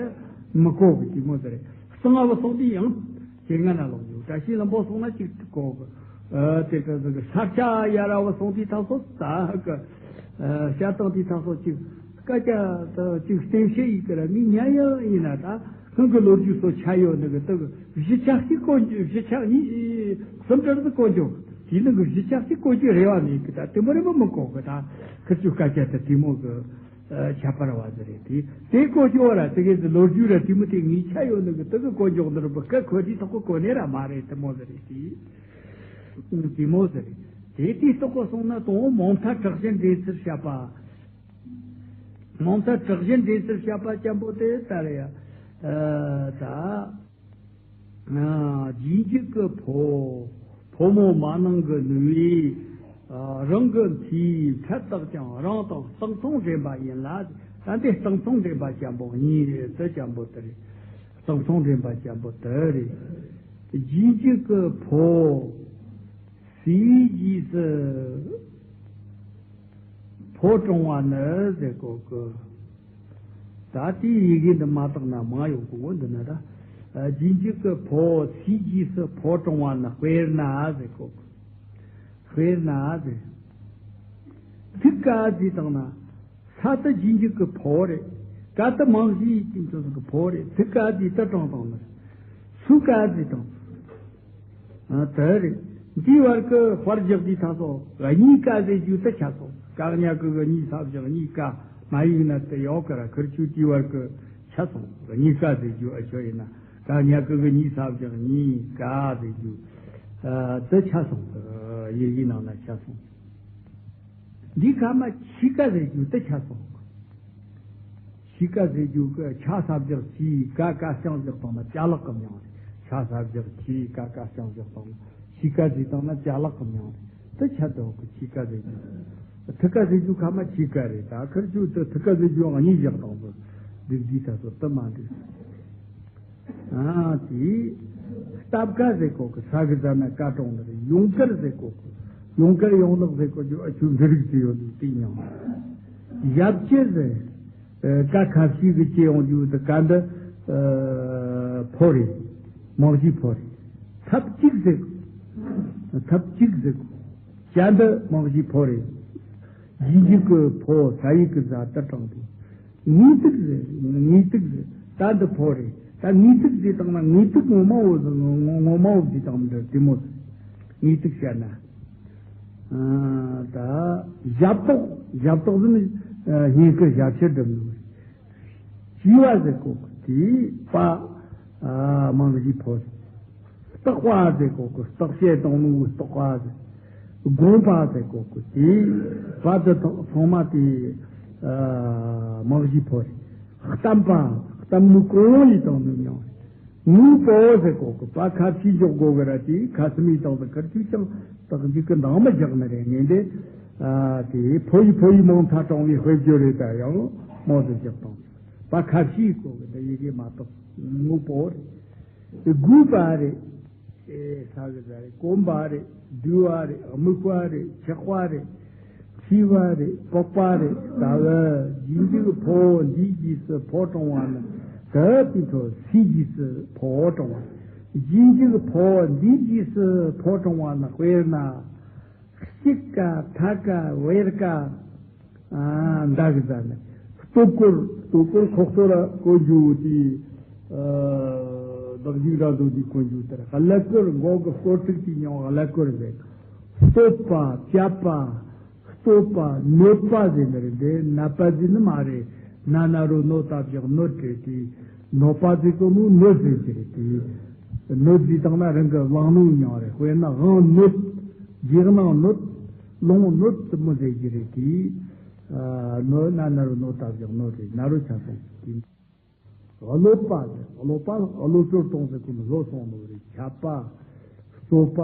མི་གོ་གི། དེ་མོ་ཟིག་རེད། གཙང་བོ་སོང་དུས་ཡང་ཁྱེད་ང་ན་ལོག་འགྱོ། བཀྲ་ཤིས་ལྷུན་པོ་སོང་ན་ཅིག་གོ་གི། ཨ། དེ་ག་ཟིག་གི་ས་ཆ་ཡ་ར་བ་སོང་དུས་ད་ཚོ་ད་གི། ཨ། བཤད་སྟངས་དེ་ད་ཚོ་ཅིག་སྐད་ཆ་ད་ཅིག་བསྟན་བཤད་ཡིན་གི་ར། མི་ཉན་ཡང་ཡིན་ན་ད་སྔོན་གི་ལོ་རྒྱུས་སོ་ཆ་ཡོད་ནི་གི། དེ་གི་བཞི་ཆ་གཅིག་གོ་རྒྱུ། བཞི་ཆ་གཉིས་གསུམ་འདྲ་ཟིག་གོ་རྒྱུ། དེའི་ནང་གི་བཞི་ཆ་གཅིག་གོ་རྒྱུ་རེ་བ་མེད་གི། ད་དེ་མོ་རེ་མོ་མི་གོ་གི། ད་ཁུ་ཆུ་སྐད་ཆ་དེ་དེ་མོ་གི། ཨ། ཁྱད་པར་བ་ཟིག་རེད། དེ་དེ་གོ་རྒྱུ་བ་ར་དེ་གི་ལོ་རྒྱུས་ར་དེ་མོ་དེ་ངེས་ཆ་ཡོད་ནི་གི། དེ་གི་གོ་རྒྱུ་འདི་ར་བོད་སྐད་གོ་དུས་ཐོག་གི་གོ་ནི་ར་མ་རེད། དེ་མོ་ཟིག་རེད། དེ་དེ་མོ་ཟིག་རེད། དེ་དེའི་ཐོག་གི་སོང་ན་དང་པོ་མིང་མཐའ་དྲག་ཞན་འདྲེན་ཚུལ་བཤད་པ། མིང་མཐའ་དྲག་ཞན་འདྲེན་ཚུལ་བཤད་པ་ཅན་པོ་དེ་ད་རེད་ཡ། ཨ། ད། རྗེས་འཇུག་གི་ཕོ། ཕོ་མོ་མ་ནིང་གི་ནུ་བོས། རང་གི་མཐའི་འཕྲལ་དག་ཀྱང་རང་དང་སྟེང་ཐུང་འདྲེན་པ་ཡིན་ལ། ད་འདི་སྟེང་ཐུང་འདྲེན་པ་ཅན་པོ་གཉིས་རེད། དེ་ཅན་པོ་དེ་རེད། སྟེང་ཐུང་འདྲེན་པ་ཅན་པོ་དེ་རེད། རྗེས་འཇུག་གི་ཕོ། སུའི་རྗེས་སུ་ཕོ་དྲངས་པ་ནི་ཟེར་གོ་གི། ད་དེའི་ཡི་གེ་འདི་མ་བཏགས་ན་མ་ཡོང་གི། འོ་འདི་ན་ད། རྗེས་འཇུག་གི་ཕོ། སུའི་རྗེས་སུ་ཕོ་དྲངས་པ་ནི། དཔེར་ན་ཟེར་གོ་གི། དཔེར་ན་ཟེར། ཐུག་ག་ཟེར་བཏང་ན། ས་དེ་རྗེས་འཇུག་གི་ཕོ་རེད། ག་དེ་མང་ཤོས་ཀྱི་འཕྲོ་གི་ཕོ་རེད། ཐུག་ག་ཟེར་དེ་དྲངས་བཏང་ན། སུ་ག་ཟེར་བཏང་། ཨ། དེ་རེད། འདིའི་བར་གྱི་དཔར་རྒྱག་དུས་ད་སོ། གཉིས་ཀ་ཟེར་རྒྱུ་དེ་ཆད་སོང་། ག་གཉིས་ཀ་གི་གཉིས་ས་བཞག་གཉིས་ཀ། མ་ཡིག་ན་དེ་ཡོད་གི་ར། ཁིར་ཆོས་དེའི་བར་གྱི་ཆད་སོང་། གཉིས་ཀ་ཟེར་རྒྱུ་ཨ་ཆོ་ཡིན་ན། ག་གཉིས་ཀ་གི་གཉིས་ས་བཞག་གཉིས་ཀ་ཟེར་རྒྱུ། ཨ། དེ་ཆད་སོང་། ཡི་གེའི་ནང་ན་ཆད་སོང་། འདི་ཁ་མ་ཆི་ཀ་ཟེར་རྒྱུ་དེ་ཆད་སོང་། ཆི་ཀ་ཟེར་རྒྱུ་གི་ཆ་ས་བཞག་ཆི། ཀ་ཀ་རྐྱང་བཞག་བཏང་ན་ཅ་ལག་གི་མྱིང་རེད། ཆ་ས་བཞག་ཆི། ཀ་ཀ་རྐྱང་བཞག་བཏང་ན། ཆི་ཀ་ཟེར་བཏང་ན་ཅ་ལག་གི་མྱིང་རེད། དེ་ཆད་འདུག་གི། ཆི་ཀ་ཟེར་རྒྱུ། ཐུག་ག་ཟེར་རྒྱུ་ཁ་མ་ཆི་ཀ་རེད། ད་ཁིར་ཆོས་དེ་ཐུག་ག་ཟེར་རྒྱུ་གཉིས་བཞག་བཏང་ཚོ། འགྲིག་འགྲིག་ད་ཚོ་དེ་མ་འགྲིག། ཨ། དེ་སྟབས་ཀ་ཟེར་གོ་གི། ས་གི་ཟ་ན་ཀ་དྲངས་ནི་རེད། ཡུངས་ཀར་ཟེར་གོ་གི། ཡུངས་ཀར་ཡོང་ལག་ཟེར་གོ་རྒྱུ་ཨ་ཆོས་འབྲུ་རིགས་ཅི་ཡོད་འདུག་དེ་མྱིང་། ཞབས་ཕྱི་ཟེར། ཨ། ཀ་ཁ་ཕྱིས་གི་ཅི་ཡོང་རྒྱུ་དེ། ཀ་འདི། ཨ། ཕོ་རེད། མང་གཞིའི་ཕོ་རེད། ཐབས་གཅིག་ཟེར་གོ། ཐབས་གཅིག་ཟེར་གོ། ཅ་འདི་མང་གཞིའི་ཕོ་རེད། རྗེས་འཇུག་གི་ཕོ། ས་ཡིག་གི་ཟ་དེ་དྲངས་ཏེ། ངེས་ཏིག་ཟེར། ངེས་ཏིག་ཟེར། ད་འདི་ཕོ་རེད། ད་ངེས་ཏིག་ཟེར་བཏང་ན། ངེས་ཏིག་ངོ་མ་བོ་ཟེར། ངོ་ངོ་མ་བོ་ཟེར་བཏང་འདྲ་དེ་མོ་ཟེར། ངེས་ཏིག་བཤད་ན། ཨ། ད་ཞབས་ཏོག་ཞབས་ཏོག་ཟེར་ནི། ཨ། སྙིང་གི་ཞབས་ཕྱི་སྒྲུབ་ནི། གཅེས་པ་ཟེར་གོ་གི། དེ་པ། ཨ། མང་གཞིའི་ཕོ། བརྟག་པ་ཟེར་གོ་གི། བརྟག་དཔྱད་གཏོང་ནོ་བརྟག་པ་ཟེར། དགོངས་པ་ཟེར་གོ་གི། དེ་པ་དེ་ཚང་མ་དེ། ཨ། མང་གཞིའི་ཕོ་རེད། གཏམས་པ། གཏམས་ནོ་གང་ཡིན་དང་ནོ་མྱིང་རེད། དངོས་པོ་ཟེར་གོ་གི། པ་ཁ་ཕྱིས་འཇོག་དགོས་གི་ར། དེ་ཁ་སུམ་ཡིན་དང་དུ་ཁར་ཆུ་ཅང་བརྟག་འཇུག་གི་འདང་མི་རྒྱག་ནི་རེད། ངས་འདི། ཨ། དེ་ཕོ་ཡི་ཕོ་ཡི་མང་ཐ་དྲངས་པའི་དཔེ་བརྗོད་རེད། ད་ཡང་མང་དུ་རྒྱག་དང་། པ་ཁ་ཕྱིས་གོ་གི། འདི་ཡི་གེ་མ་གཏོགས་དངོས་པོ་རེད། དགོས་པ་རེད། ཨེ། ས་གི་ཟ་རེད། གོམས་པ་རེད། བསྡུ་བ་རེད། དམིགས་པ་རེད། ཆགས་པ་རེད། འཆི་བ་རེད། དཔོག་པ་རེད། ད་བ་རྗེས་འཇུག་ཕོ་འདིའི་རྗེས་སུ་ཕོ་དྲངས་པ་ནི། ད་དེ་ཚོ་སུའི་རྗེས་སུ་ཕོ་དྲངས་པ། རྗེས་འཇུག་ཕོ་འདིའི་རྗེས་སུ་ཕོ་དྲངས་པ་ནི། དཔེར་ན། དཔྱིད་ཀ། ཐ་ཀ། བེར་ཀ། ཨ། མདའ་གི་ཟ་ནི། ལྟོ་སྐོར། ལྟོ་སྐོར་ཁོག་སྟོད་ལ་གོན་རྒྱུ་དེ། ཨ། བདག་འཇུག་ར་མདོ་དེ་གོན་རྒྱུ་དེར་ཀླད་ཀོར། མགོ་གི་སྐོར་ཐིག་དེ་མྱིང་ཀླད་ཀོར་ཟེར། བསྟོད་པ། བསྐྱབ་པ། བསྟོད་པ། གནོད་པ་ཟེར་ནི་རེད། འདི་ནད་པ་ཟེར་ནི་མ་རེད། ན་ན་རོ་གནོད་ད་བཞག་གནོད་རེད་དེ། གནོད་པ་ཟེར་གོ་ནོ་གནོད་ཟེར་གྱི་རེད་དེ། གནོད་ཟེར་བཏང་ན་རང་གི་བླངས་ནོ་མྱིང་རེད། དཔེར་ན་དབང་གནོད། རྗེས་གནང་གནོད། ལུང་གནོད་དེ་མོ་ཟེར་གྱི་རེད་དེ། ཨ། གནོད། ན་ན་རོ་གནོད་ད་བཞག་གནོད་རེད། ན་རོ་ཆ་སོང་དེ། གློད་པ་ཟེར། གློད་པ། གློད་གྲོལ་གཏོང་ཟེར་གོ་ནོ་གློད་སོང་ནོ་རེད། འཆབ་པ། རྩོད་པ།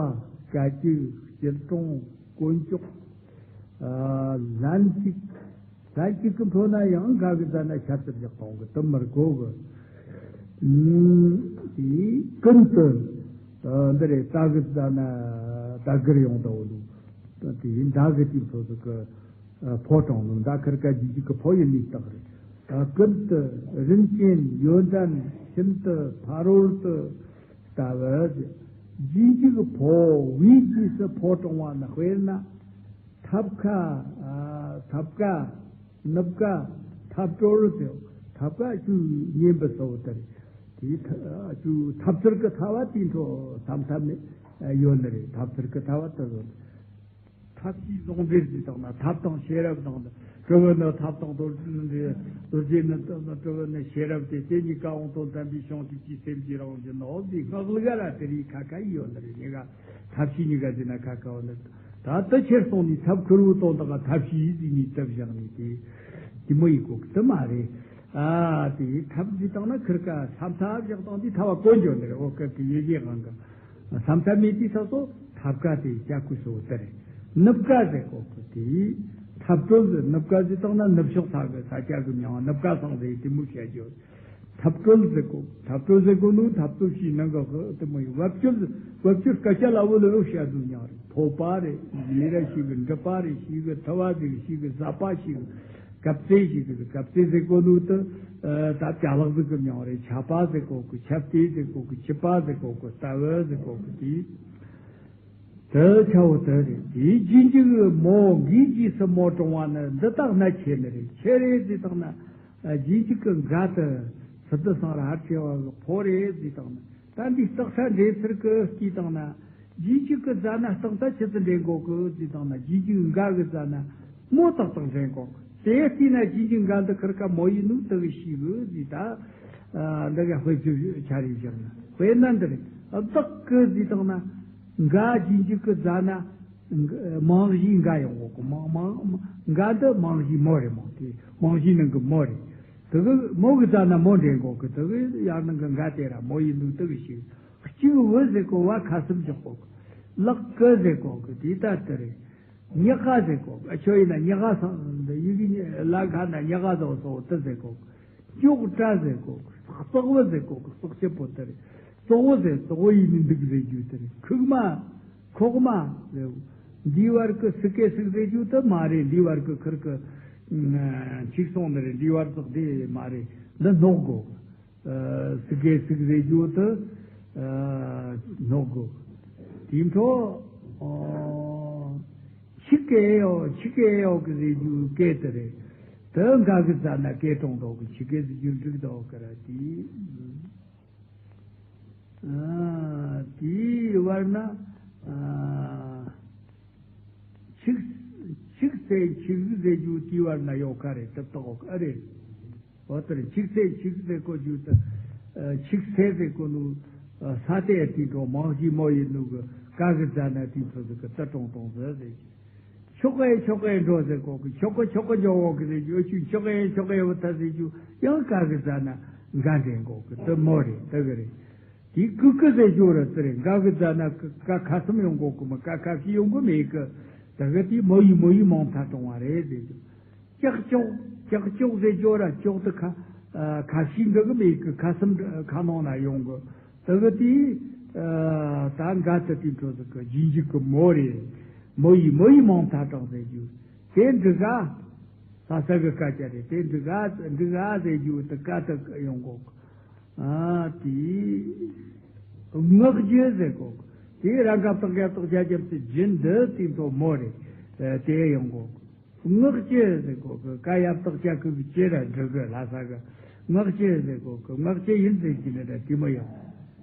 སྐད་ཅིག། སྐྱིལ་ཀྲུང་། དཀོན་མཆོག། ཨ། ལན་གཅིག། ལན་གཅིག་གི་འཕྲོ་ན་ཡང་ག་གི་ཟ་ན་ཤ་ཚིར་རྒྱག་གཏོང་གི། དེ་མི་དགོས་གི། ཨུམ། དེ་ཀུན་ཏུ། ཨ། འདི་རེད། ད་གི་ཟ་ན་ད་གིར་ཡོང་ད་འོ་ནོ། དེ་ཡིན་ད་གི་དེ་འཕྲོ་ཟིག་གི། ཕོ་དྲངས་ནོ། མདའ་ཁར་ཀ་རྗེས་འཇུག་གི་ཕོ་ཡིན་ནི་རྟགས་རེད། ཀུན་ཏུ། རིན་ཆེན། ཡོན་ཏན། ཤིན་ཏུ། ཕ་རོལ་ཏུ། ལྟ་བུ། རྗེས་འཇུག་ཕོ་བའི་རྗེས་སུ་ཕོ་དྲངས་པ་ནི། དཔེར་ན། ཐབ་ཁ། ཨ། ཐབ་ཀ། ནུབ་ཀ། ཐབ་གྲོལ་ཟེར། ཐབ་ཀ་ཆུ་མཉེན་པོ་ཟེར་བ་དེ་རེད། དེའི་ཐ། ཆུ་ཐབ་ཚུར་གི་ཐ་བ་དེའི་འཕྲོ་ཐམ་ཐམ་ནས་ཡོད་ནི་རེད། ཐབ་ཚུར་གི་ཐ་བ་དེ་ཟེར། ཐབས་ཤེས་ཟུང་འབྲེལ་གྱིས་བཏང་ན། ཐབས་དང་ཤེས་རབ་དང་། གྲུབ་པའི་སྣོད། ཐབས་དང་རྡོ་རྗེ། རྡོ་རྗེ་ནི་གྲུབ་པའི་སྣོད། ཤེས་རབ་སྟེ། དེ་གཉིས་ཀ་དབང་དང་ལྡན་པའི་བྱང་ཆུབ་ཀྱི་སེམས་ཀྱི་རང་བཞིན་ནོ། འདི་སྔགས་ལུགས་ལ་དེ་རིགས་ཁ་ཁ་ཡོད་ནི་རེད། གཉིས་ཀ་ཐབས་ཤེས་གཉིས་ཀ་ཟེར་ན་ཁ་ཁ་ཡོད་ནི་རེད། ད་དེ་ཁྱེར་སོང་ནས་ཐབས་ཁུར་བོ་དང་དག་ཐབས་ཤེས་ཟེར་ནས་བཏབ་བཞག་ནས་དེ་དེ་མོ་ཡིན་གོ་གི་དེ་མ་རེད། ཨ་དེ་ཐབ་ཟེར་བཏང་ན་ཁིར་ཀ་ས་མཐའ་བཞག་བཏང་དེ་ཐབ་བ་གོན་འཇོག་ནི་རེད། འོ་སྐབས་ཀྱི་ཡེ་ཤེས་དབང་གི་ས་མཐའ་མེད་དུས་ས་སོ་ཐབ་ཀ་དེ་ལྕགས་ཀུ་སོ་དེ་རེད། ནུབ་ཀ་ཟེར་གོ་གི་དེ་ཐབ་གྲོལ་ཟེར། ནུབ་ཀ་ཟེར་བཏང་ན་ནུབ་ཕྱོགས་ས་གི་ས་སྐྱ་གི་མྱིང་ནུབ་ཀ་སོང་ཟེར་དེ་མོ་བཤད་རྒྱུ། ཐབ་གྲོལ་ཟེར་གོ་ཐབ་གྲོལ་ཟེར་གོ་ནུ་ཐབ་གྲོལ་ཞིག་ནང་གི་དེ་མོ་ཡིན། བབ་ཅོལ་བབ་ཅོལ་སྐད་ཆ་ལ་བོ་ལ་བོ་བཤད་དུ་མྱང་རེད། ཕོ་པ་རེད། ལས་ར་ཞིག་གི་འབྲི་པ་རེད། ཞིག་གི་ཐུ་བ་ཟིག་ཞིག་གི་ཟ་པ་ཞིག་གི་གབ་རྩེ་ཞིག་གི་གབ་རྩེ་ཟེར་གོ་ནུ་དུ་ད་ཅ་ལག་ཟིག་གི་མྱང་རེད། ཆ་པ་ཟེར་གོ་གི་ཆབ་ཏེ་ཟེར་གོ་གི་ཆི་པ་ཟེར་གོ་གི་ལྟ་བུ་ཟེར་གོ་གི་དེ། དེ་ཆ་བོ་དེ་རེད། དེའི་རྗེས་འཇུག་གི་མོ་འགའི་རྗེས་སུ་མོ་དྲོངས་པ་ནི་འདི་དག་གནད་ཆེ་ནི་རེད། ཆེ་རེད་ཟེར་བཏང་ན་རྗེས་འཇུག་གི་འགའ་དེ་སི་ཏུ་སང་ར་ཧར་ཆེ་བ་གི་ཕོ་རེད་ཟེར་བཏང་ན། ད་འདི་རྟགས་ཆ་འདྲེས་ཚུལ་གི་བལྟས་བཏང་ན་རྗེས་འཇུག་གི་རྫ་ན་རྟགས་ད་ཆི་ཚུལ་འདྲེན་གོ་གི་ཟེར་བཏང་ན་རྗེས་འཇུག་འགའ་གི་རྫ་ན་མོ་ཏག་ཏག་འདྲེན་གོ་གི། དེ་བལྟས་ན་རྗེས་འཇུག་འགའ་འདི་ཁིར་ཀ་མོ་ཡིན་ནུ་དེ་གི་ཤེས་གི་ཟེར། ད་འདི་ག་དཔེ་བརྗོད་ཆ་རེ་བཞག་ན་དཔེར་ན་འདི་རེད། བདག་གི་ཟེར་བཏང་ན་འགའ་རྗེས་འཇུག་གི་རྫ་ན། མང་གཞིའི་འགའ་ཡོང་གོ་གི། མང་མང་འགའ་འདི་མང་གཞིའི་མོ་རེད། མོ་དེ་མང་གཞིའི་ནང་གི་མོ་རེད། དེ་གི་མོ་གི་རྫ་ན་མོ་འདྲེན་གོ་གི། དེ་གི་ཡང་ནང་གི་འགའ་དེ་ར་མོ་ཡིན་ནུ་དེ་གི་ཤེས། གཅིག་བུ་ཟེར་གོ་བ་ཁ་གསུམ་འཇོག་གོ་གི། ལག་གི་ཟེར་གོ་གི་དེ་ད་དེ་རེད། ཉག་ག་ཟེར་གོ་གི། ཨ་ཁྱོད་ཡིན་ན་ཉག་ག་སང་ཡི་གེ་ལ་ཁ་ན་ཉག་ག་ཟེར་སོ་དེ་ཟེར་གོ་གི། ཅོག་གྲ་ཟེར་གོ་གི། ཙག་བུ་ཟེར་གོ་གི། ཙག་ཅི་པོ་དེ་རེད། ཙོག་བུ་ཟེར་ཙོག་བུ་ཡིན་ནི་འདུག་ཟེར་རྒྱུ་དེ་རེད། ཁུག་མ། ཁོག་མ་ཟེར། འདི་བར་གི་སི་ཀེ་སིག་ཟེར་རྒྱུ་དེ་མ་རེད། འདི་བར་གི་ཁིར་གི་ཆིག་སོང་ནི་རེད། འདི་བར་ཙག་དེ་མ་རེད། འདི་ནོག་གོ། སི་ཀེ་སིག་ཟེར་རྒྱུ་དེ་ནོག་གོ། དེ་འཕྲོ་ཆི་ཀེ་ཡོ་ཆི་ཀེ་ཡོ་གི་ཟེར་རྒྱུ་ཀེ་དེ་རེད། དེ་འགའ་གི་རྫ་ན་ཀེ་གྲོངས་འདུག་གི། ཆི་ཀེ་ཟེར་རྒྱུ་འགྲིག་འདུག་གི་ར་དེ། ཨ། དེའི་བར་ན། ཨ། ཆིག་ཆིག་སེ་ཆིག་ཟེར་རྒྱུ་དེའི་བར་ན་ཡོད་ཁ་རེད། དེ་བཏགས་ཨ་རེད། འོ་དེར་ཆིག་སེ་ཆིག་ཟེར་གོ་རྒྱུ་དེ། ཨ། ཆིག་སེ་ཟེར་གོ་ནུ། ཨ། ས་དེ་དེ་འགྲོ་མང་གཞི་མོ་ཡིན་ནུ་གི་ཀ་གི་རྫ་ན་དེ་ཚོ་ཟིག་གི་རྩི་གྲོངས་གཏོང་ཟེར་ཟེར་རྒྱུ། ཆོག་གེ་ཆོག་གེ་འགྲོ་ཟེར་གོ་གི། ཆོག་གེ་ཆོག་གེ་འགྲོ་འོག་གི་ཟེར་རྒྱུ། ཨ་ཆུ་ཆོག་གེ་ཆོག་གེ་བུ་ཐ་ཟེར་རྒྱུ་ཡང་ཀ་གི་རྫ་ན་འགའ་འདྲེན་གོ་གི། དེ་མོ་རེད། དེ་གི་རེད། དེ་ཀུ་ཀུ་ཟེར་རྒྱུ་ར་དེ་རེད། འགའ་གི་རྫ་ན་ཀ་ཁ་གསུམ་ཡོང་གོ་གི། མ་ཀ་ཁ་ཤི་ཡོང་གི་མེད་གི། དེ་གི་དེ་མོ་ཡི་མོ་ཡི་མང་ཐ་གྲོང་བ་རེད་ཟེར་རྒྱུ། ཀྱག་ཀྱོག་ཀྱག་ཀྱོག་ཟེར་རྒྱུ་ར་ཀྱོག་དེ་ཁ་ཁ་ཤི་འགྲོ་གི་མེད་གི། ཁ་གསུམ་ཁ་ནང་ན་ཡོང་གི། དེ་གི་དེ་ད་འགའ་དེ་དེ་འཕྲོ་ཟིག་གི་རྗེས་འཇུག་གི་མོ་རེད། མོ་ཡི་མོ་ཡི་མང་ཐ་གྲོང་ཟེར་རྒྱུ། དེ་འབྲི་ག་ས་ས་གི་སྐད་ཆ་རེད། དེ་འབྲི་ག་འབྲི་ག་ཟེར་རྒྱུ་དེ་ཀ་དེ་ཡོང་གོ། ཨ་དེ་ངག་རྒྱུ་ཟེར་གོ། དེ་རང་ཀ་བཏགས་རྒྱ་བཏགས་རྒྱ་རྒྱབ་ཏེ་རྒྱུ་འདི་དེ་ཚོ་མོ་རེད། ཨ་དེ་ཡོང་གོ། ངག་ཅི་ཟེར་གོ་གི། ཀ་ཡ་བཏགས་ཀྱ་གི་གི་ཅི་ར་འབྲི་གི་ལྷ་ས་གི། ངག་ཅི་ཟེར་གོ་གི། ངག་ཅི་ཡིན་ཟེར་གྱི་ནི་ར་དེ་མོ་ཡོང་།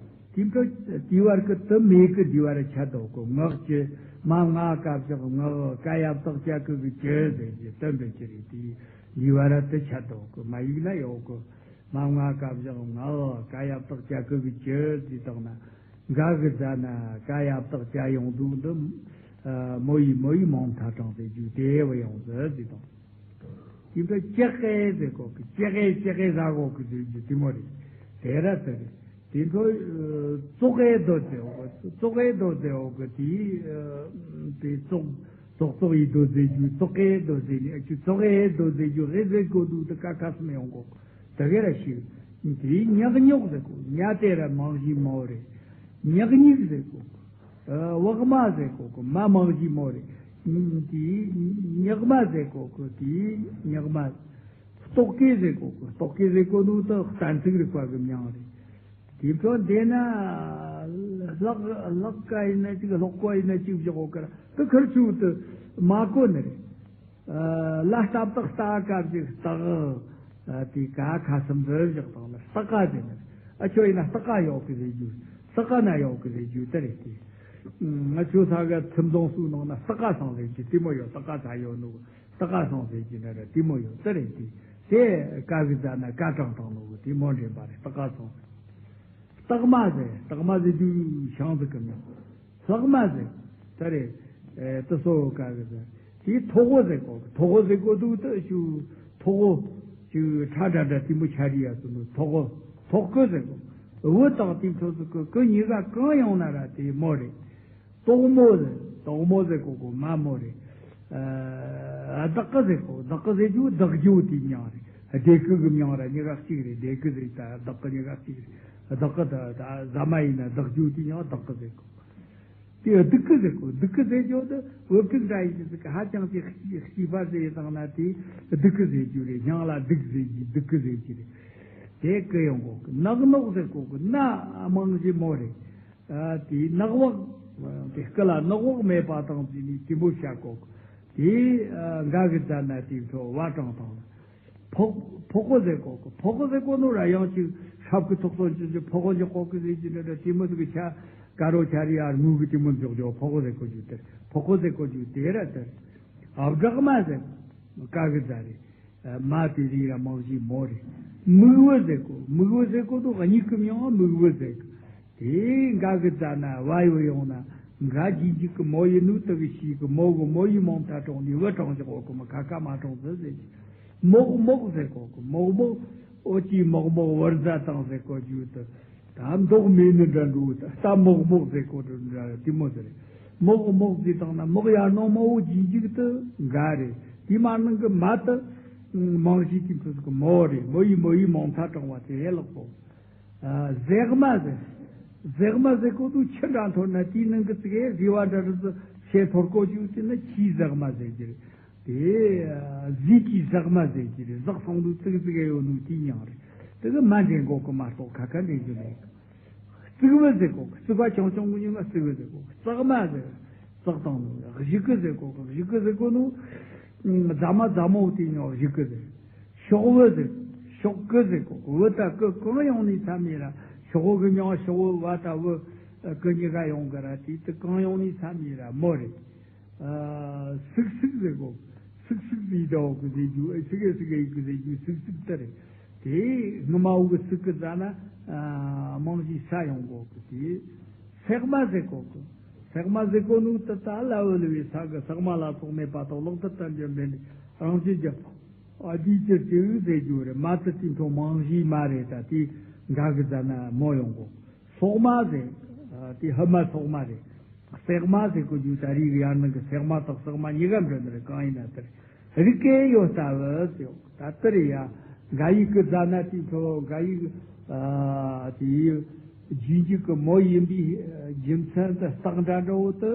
དེ་འཕྲོ་དེ་བར་གི་དེ་མེད་གི། དེ་བར་ཆད་དོ་གི། ངག་ཅི་མ་ང་ཀ་བཞག་ངག་ཀ་ཡ་བཏགས་ཀྱ་གི་གི་ཅི་ཟེར་གྱི་དེ་འབྲི་ཅི་རེད། དེ་དེ་བར་དེ་ཆད་དོ་གི། མ་ཡིག་ན་ཡོད་གི། མ་ང་ཀ་བཞག་ང་ཀ་ཡ་བཏགས་ཀྱ་གི་གི་གྱི་ཟེར་བཏང་ན། འགའ་གི་རྫ་ན་ཀ་ཡ་བཏགས་ཀྱ་ཡོང་འདུག་འདི། མོ་ཡི་མོ་ཡི་མང་ཐ་གྲངས་ཏེ་རྒྱུ་དེ་བ་ཡོང་ཟེར་ཟེར་དང་། དེ་འདྲ་ལྕགས་ཀའི་ཟེར་གོ་གི། ལྕགས་ཀའི་ལྕགས་ཀའི་ཟ་གོ་གི་ཟེར་རྒྱུ་དེ་མོ་རེད། དེ་ར་དེ་རེད། དེ་འཕྲོ་ཙོག་ཀའི་རྡོ་ཟེར་འོ་གི། ཙོག་ཀའི་རྡོ་ཟེར་འོ་གི་དེ། དེ་ཙོག་ཙོག་ཙོག་ཡི་རྡོ་ཟེར་རྒྱུ། ཙོག་ཀའི་རྡོ་ཟེར་ནི་ཨ་ཅུ་ཙོག་ཀའི་རྡོ་ཟེར་རྒྱུ་ཨེ་ཟེར་གོ་འདུག་དེ་ཀ་ཁ་སུམ་ཡོང་གོ་གི། དེ་ག་ར་ཞིག་དེའི་ཉག་ཉོག་ཟེར་གོ། ཉ་དེ་ར་མང་གཞི་མོ་རེད། ཉག་ཉིག་ཟེར་གོ། བག་མ་ཟེར་གོ་གི། མ་མང་གཞི་མོ་རེད། དེའི་ཉག་མ་ཟེར་གོ་གི། དེའི་ཉག་མ། ལྟོགས་ཀེ་ཟེར་གོ་གི། ལྟོགས་ཀེ་ཟེར་གོ་ནོ་དེ་གཏན་ཚིགས་རིག་པ་གི་མྱིང་རེད། དེ་འཕྲོ་འདི་ན་ལག་ལག་ཀ་ཡིན་ན་གཅིག་ལྷག་པ་ཡིན་ན་གཅིག་བཞག་གོ་གི་ར། དེ་ཁིར་ཆུ་དེ་མ་གོ་ནི་རེད། ལ་སྟབས་བཏགས་ལྟ་སྐབས་ཀྱི་སྟག་དེ་ཀ་ཁ་སུམ་རེ་བཞག་དང་ལ་སྟག་ཀ་ཟེར་ནས། ཨ་ཁྱོད་ཡིན་ན་སྟག་ཀ་ཡོད་གི་ཟེར་རྒྱུ། སྟག་ཀ་ན་ཡོད་གི་ཟེར་རྒྱུ་དེ་རེད་དེ། ང་ཁྱོད་ས་ག་ཁྲིམས་རྫོང་སུ་ནང་ན་སྟག་ཀ་སང་ཟེར་རྒྱུ་དེ་མོ་ཡོད། སྟག་ཀ་ས་ཡོད་ནོ་སྟག་ཀ་སང་ཟེར་རྒྱུ་ན་ར་དེ་མོ་ཡོད་དེ་རེད་དེ། དེ་ཀ་གི་ཟ་ན་ཀ་གྲངས་དང་ནོ་དེ་མོ་འདྲེན་པ་རེད། སྟག་ཀ་སང་། སྟག་མ་ཟེར། སྟག་མ་ཟེར་རྒྱུ་ཤང་ཟིག་གི་མིང་། ལྷག་མ་ཟེར། ད་རེ། ཨེ། དེ་སོ་ག་གི་ཟེར། དེའི་ཐོག་གོ་ཟེར་གོ། ཐོག་གོ་ཟེར་གོ་འདུག་ད་ཞུ། ཐོག་གོ། དེ་ཁྲ་འདྲ་འདྲ་དེ་མོ་ཆ་རི་ཡ་སོ་ནོ་ཐོག་གོ་ཐོག་གོ་ཟེར་གོ། བུ་དང་དེ་ཚོ་ཟེར་གོ་གོ་གཉིས་ཀ་གང་ཡོང་ན་ར་དེ་མོ་རེད། དོག་མོ་ཟེར་དོག་མོ་ཟེར་གོ་གོ་མ་མོ་རེད། ཨ་བདག་གི་ཟེར་གོ་བདག་གི་ཟེར་རྒྱུ་བདག་རྒྱུ་དེ་མྱང་རེད། སྡེ་ཁུ་གི་མྱང་ར་གཉིས་ཀ་གཅིག་རེད། སྡེ་ཁུ་ཟེར་ད་བདག་གི་གཉིས་ཀ་གཅིག་རེད། བདག་གི་ད་ད་ཟ་མ་ཡིན་ན་བདག་རྒྱུ་དེ་མྱང་བདག་གི་ཟེར་གོ། དེ་སྡུག་གི་ཟེར་གོ། སྡུག་གི་ཟེར་རྒྱུ་དེ་བུ་ཕྲུག་འདྲ་ཡིན་གྱི་ཟིག་ཧ་ཅང་གི་སྐྱིད་པ་ཟེར་བཏང་ན་དེ་སྡུག་གི་ཟེར་རྒྱུ་རེད། སྙིང་ལ་སྡུག་ཟེར་གྱི་སྡུག་གི་ཟེར་གྱི་རེད། དེ་གི་ཡོང་གོ་གི། ནག་ནོག་ཟེར་གོ་གི་ན་རྨང་གཞི་མོ་རེད། ཨ་དེ་ནག་བག་དེ་སྐུ་ལ་ནག་བག་མེད་པ་དང་དེ་ནི་དེ་མོ་བྱ་གོ་གི། དེ་ཨ་འགའ་གི་རྫ་ན་དེ་ཚོ་བ་དྲངས་དང་། ཕོག་ཕོག་གོ་ཟེར་གོ་གི། ཕོག་གོ་ཟེར་གོ་ནོ་ར་ཡང་ཅིག་ཧྲབ་གི་ཐོག་ཐོག་ཅིག་ཅིག་ཕོག་གོ་ཅིག་ཀོ་གི་ཟེར་གྱི་འདྲ་འདྲ་དེ་མོ་ཟིག་གི་ཆ་ཀ་རོ་ཆ་རི་ཨར་ངུ་གི་དེ་མོ་འཇོག་འཇོག་ཕོག་གོ་ཟེར་གོ་རྒྱུ་དེར་ཕོག་གོ་ཟེར་གོ་རྒྱུ་དེ་ར་དེར། ཨ་བྲག་མ་ཟེར་ཀ་གི་རྫ་རེད། མ་དེ་རི་ར་རྨང་གཞི་མོ་རེད། མིག་བུ་ཟེར་གོ། མིག་བུ་ཟེར་གོ་དུ་གཉིས་ཀི་མྱང་མིག་བུ་ཟེར་གོ། དེ་འགའ་གི་རྫ་ན་བ་ཡོ་ཡོང་ན་འགའ་རྗེས་འཇུག་གི་མོ་ཡིན་ནུ་དུ་གི་ཤིས་གི་མོ་གི་མོ་ཡི་མོ་མཐའ་དྲངས་ནས་བུ་དྲངས་ཞིག་འོ་གི་མ་ཁ་ཁ་མ་དྲངས་ཟེར་ཟེར་གི། མོག་མོག་ཟེར་གོ་གི། མོག་མོག་ཨོ་ཅི་མོག་མོག་བུ་རྫ་དང་ཟེར་གོ་རྒྱུ་དུ་ད་མདོག་མེད་ནི་འདྲ་འགྲོ་ད་མོག་མོག་ཟེར་གོ་འདྲ་འདྲ་དེ་མོ་ཟེར། མོག་མོག་ཟེར་དང་ན་མོག་ཡར་ནང་མོ་བོ་རྗེས་འཇུག་དུ་འགའ་རེད། དེ་མ་ནང་གི་མ་དུ་རྨང་གཞི་དེ་ཚོ་གི་མོ་རེད། མོ་ཡི་མོ་ཡི་མོ་མཐའ་དྲངས་པ་དེ་ལགས་སོ། ཨ་ཟེགས་མ་ཟེར། ཟེགས་མ་ཟེར་གོ་དུ་ཆུ་འདྲ་འཐོར་ན་དེའི་ནང་གི་ཙི་གེ་རི་བ་འདྲ་རུ་ཙི་ཤེ་འཐོར་གོ་རྒྱུ་དེ་ནི་ཆུའི་ཟེགས་མ་ཟེར་གྱི་རེད། དེ་ཟས་ཀྱི་ཟེགས་མ་ཟེར་གྱི་རེད། ཟག་སོང་དུ་ཙི་གེ་ཙི་གེ་ཡོད་ནུ་དེའི་མྱང་རེད། དེ་གི་མ་འདྲེན་གོ་གི་མ་གཏོགས་ཁ་ཁ་འདྲེན་རྒྱུ་མེད། རྩིག་བུ་ཟེར་གོ་གི། རྩིག་པ་ཆུང་ཆུང་གི་ཉིན་ལ་རྩིག་བུ་ཟེར་གོ་གི། རྩག་མ་ཟེར། རྩག་དང་ནི་གཞི་གི་ཟེར་གོ་གི། གཞི་གི་ཟེར་གོ་ནུ་རྫ་མ་རྫ་མོ་དེའི་མྱང་གཞི་གི་ཟེར། ཤོག་བུ་ཟེར། ཤོག་གུ་ཟེར་གོ་གི། བུ་ད་གུ་གང་ཡོང་ནས་ཚ་མེད་ར། ཤོག་བུ་གི་མྱང་ཤོག་བུ་བ་ད་བུ་གུ་གཉིས་ཀ་ཡོང་གི་ར། དེ་དུ་གང་ཡོང་ནས་ཚ་མེད་ར་མོ་རེད། ཨ་སིག་སིག་ཟེར་གོ། སིག་སིག་ཟེར་ད་འོ་གི་ཟེར་རྒྱུ་ཨེ་སིག་ཨེ་སིག་ཨེ་གི་ཟེར་རྒྱུ་སིག་སིག་ད་རེད། དེ་སྔ་མ་འོ་གི་སིག་གི་རྫ་ན་ཨ་རྨང་གཞི་ས་ཡོང་གོ་གི། དེ་སེག་མ་ཟེར་གོ་གི། སེག་མ་ཟེར་གོ་ནུ་ད་ད་ལ་འོ་ལ་བའི་ས་གི་སེག་མ་ལ་སོགས་མེད་པ་དང་ལོག་ཏུ་བསྟན་རྒྱུ་འདྲེན་རང་བཞིན་གྱི་ཨ་དེའི་ཕྱིར་ཅིག་ཟེར་རྒྱུ་རེད། མ་ཙི་ཏི་མཐོ་རྨང་གཞི་མ་རེད། ད་དེ་འགའ་གི་རྫ་ན་མོ་ཡོང་གོ། སོག་མ་ཟེར། དེ་ཧི་མ་སོག་མ་རེད། སེག་མ་ཟེར་གོ་རྒྱུ་ད་རིགས་ཡར་ནང་གི་སེག་མ་དང་སོག་མ་གཉིས་ཀ་འདྲ་འདྲ་གང་ཡིན་ན་དེར་རིགས་སྐད་ཡོད་ལྟ་བུ་ཟེར། ད་དེར་ཡ་འགའ་ཡིག་གི་རྫ་ན་དེ་ཚོ་འགའ་ཡིག་དེ་རྗེས་འཇུག་གི་མོ་ཡིན་པའི་རྒྱུ་མཚན་དུ་རྟགས་འདྲ་འདྲ་བོ་དུ་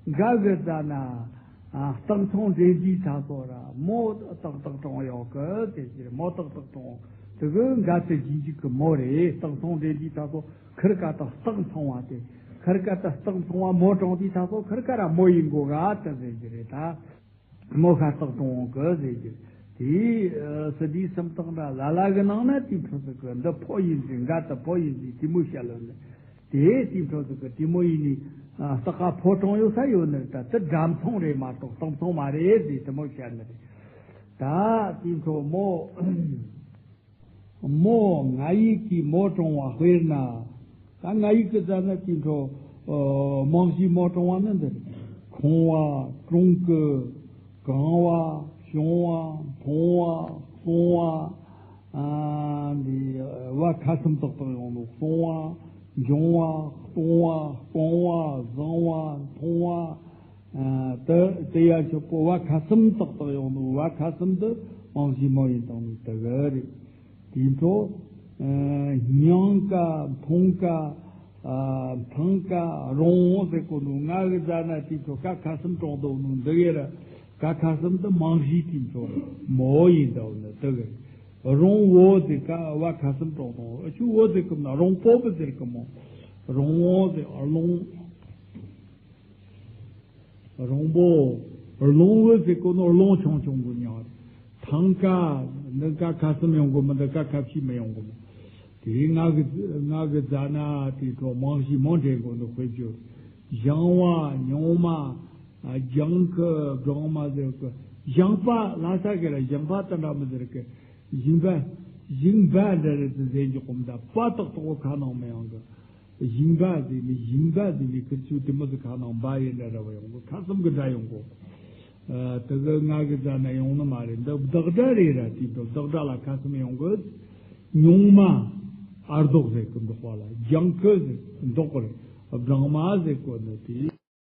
འགའ་གི་རྫ་ན་རྟགས་མཚུངས་འདྲེན་རྒྱུའི་ཚ་སོ་ར་མོ་ཏག་ཏག་གྲོང་ཡོད་གི་ཟེར་གྱི་རེད། མོ་ཏག་ཏག་གྲོང་དེ་གི་འགའ་དེ་རྗེས་འཇུག་གི་མོ་རེད། རྟགས་མཚུངས་འདྲེན་རྒྱུའི་ཚ་སོ། ཁིར་ཀ་དང་རྟགས་མཚུངས་པ་དེ། ཁིར་ཀ་དང་རྟགས་མཚུངས་པ་མོ་དྲངས་དུས་ད་ཚོ་ཁིར་ཀ་ར་མོ་ཡིན་དགོས་ག་དེ་ཟེར་གྱི་རེད་ད། མོ་ཤ་རྟགས་དྲངས་འོང་གི་ཟེར་གྱི་རེད། དེ་སི་ཏུ་སུམ་རྟགས་འདྲ་ལ་ལ་གི་ནང་ན་དེ་འཕྲོ་ཟེར་གི། འདི་ཕོ་ཡིན་ཟེར། འགའ་དེ་ཕོ་ཡིན་ཟེར། དེ་མོ་བཤད་ལོ་ནི། དེ་དེ་འཕྲོ་ཟེར་གི་དེ་མོ་ཡིན་ནི། རྟགས་ཀ་ཕོ་དྲངས་ཡོད་ས་ཡོད་ནི་རེད། ད་དེ་སྒྲ་མཚུངས་རེད་མ་གཏོགས་རྟགས་མཚུངས་མ་རེད་ཟེར་དེ་མོ་བཤད་ནི་རེད། ད་དེ་འཕྲོ་མོ། མོ་ང་ཡིག་གིས་མོ་དྲངས་པ་དཔེར་ན། ད་ང་ཡིག་གི་རྫ་ན་དེ་འཕྲོ་རྨང་གཞིའི་མོ་དྲངས་པ་ནི་འདི་རེད། ཁོང་བ། གྲོང་གི། གང་བ། བྱུང་བ། མཐོང་བ། སོང་བ། ཨ་འདི་བ་ཁ་གསུམ་ཏག་ཏག་ཡོང་ནོ། སོང་བ། འབྱུང་བ། གཏོང་བ། སྤང་བ། བཟང་བ། མཐོང་བ། ཨ་དེ་དེ་ཡ་ཆོག་པོ་བ་ཁ་གསུམ་ཏག་ཏག་ཡོང་ནོ། བ་ཁ་གསུམ་དུ་རྨང་གཞིའི་མོ་ཡིན་དང་ནི་དེ་གི་རེད། དེའི་འཕྲོ། ཨ་མྱང་ཀ། མཐོང་ཀ། ཨ་འཕང་ཀ། རོང་བོ་ཟེར་གོ་ནོ། ང་གི་རྫ་ན་དེའི་འཕྲོ་ཀ་ཁ་གསུམ་དྲངས་འདུག་ནོ་འདི་གི་ར། ཀ་ཁ་གསུམ་དུ་རྨང་གཞི་དེའི་འཕྲོ་མོ་ཡིན་དང་ནི་དེ་གི་རེད། རོང་བོ་ཟེར་ཀ་བ་ཁ་གསུམ་དྲངས་དང་། ཨ་ཆུ་བོ་ཟེར་གི་མ། རོང་པོ་བུ་ཟེར་གི་མོ། རོང་བོ་ཟེར་རླུང་། རོང་པོ། རླུང་བུ་ཟེར་གོ་ནོ་རླུང་ཆུང་ཆུང་གི་མྱིང་རེད། ཐང་ཀ། འདི་ཀ་ཁ་གསུམ་ཡོང་གོ་མི། འདི་ཀ་ཁ་ཕྱིས་མི་ཡོང་གོ་མི། དེ་ང་གི་ང་གི་རྫ་ན་དེའི་འཕྲོ་རྨང་གཞིའི་མོ་འདྲེན་གོ་ནོ་དཔེ་བརྗོད། བཞེངས་པ། མྱོང་མ། བཞེངས་ཀི། བསྒྲེངས་མ་ཟེར་གི། བཞེངས་པ་ལ་ས་གི་ར་བཞེངས་པ་དེ་འདྲ་མི་ཟེར་གི། བཞེངས་པ། བཞེངས་པ་འདྲ་རེད་དེ་ཟེར་རྒྱུ་གོ་མི་འདུག་པ་ཏག་ཏག་པོ་ཁ་ནང་མི་ཡོང་གི། བཞེངས་པ་ཟེར་ནི། བཞེངས་པ་ཟེར་ནི་ཁིར་ཆུ་དེ་མོ་ཟིག་ཁ་ནང་འབའ་ཡེ་འདྲ་འདྲ་བ་ཡོང་གི། ཁ་གསུམ་གི་སྒྲ་ཡོང་གོ། ཨ། དེ་གི་ང་གི་རྩ་ནས་ཡོང་ནི་མ་རེད། འདི་བདག་སྒྲ་རེད་ར། དེ་འདི་བདག་སྒྲ་ལ་ཁ་སུམ་ཡོང་གི། ཉུང་མ་ཨ་ལྡོག་ཟེར་གི་འདོགས་པ་ལ། ལྗང་ཁུ་ཟེར་འདོགས་གི་རེད། སྦྲང་མ་ཟེར་གོ་ནི་དེ།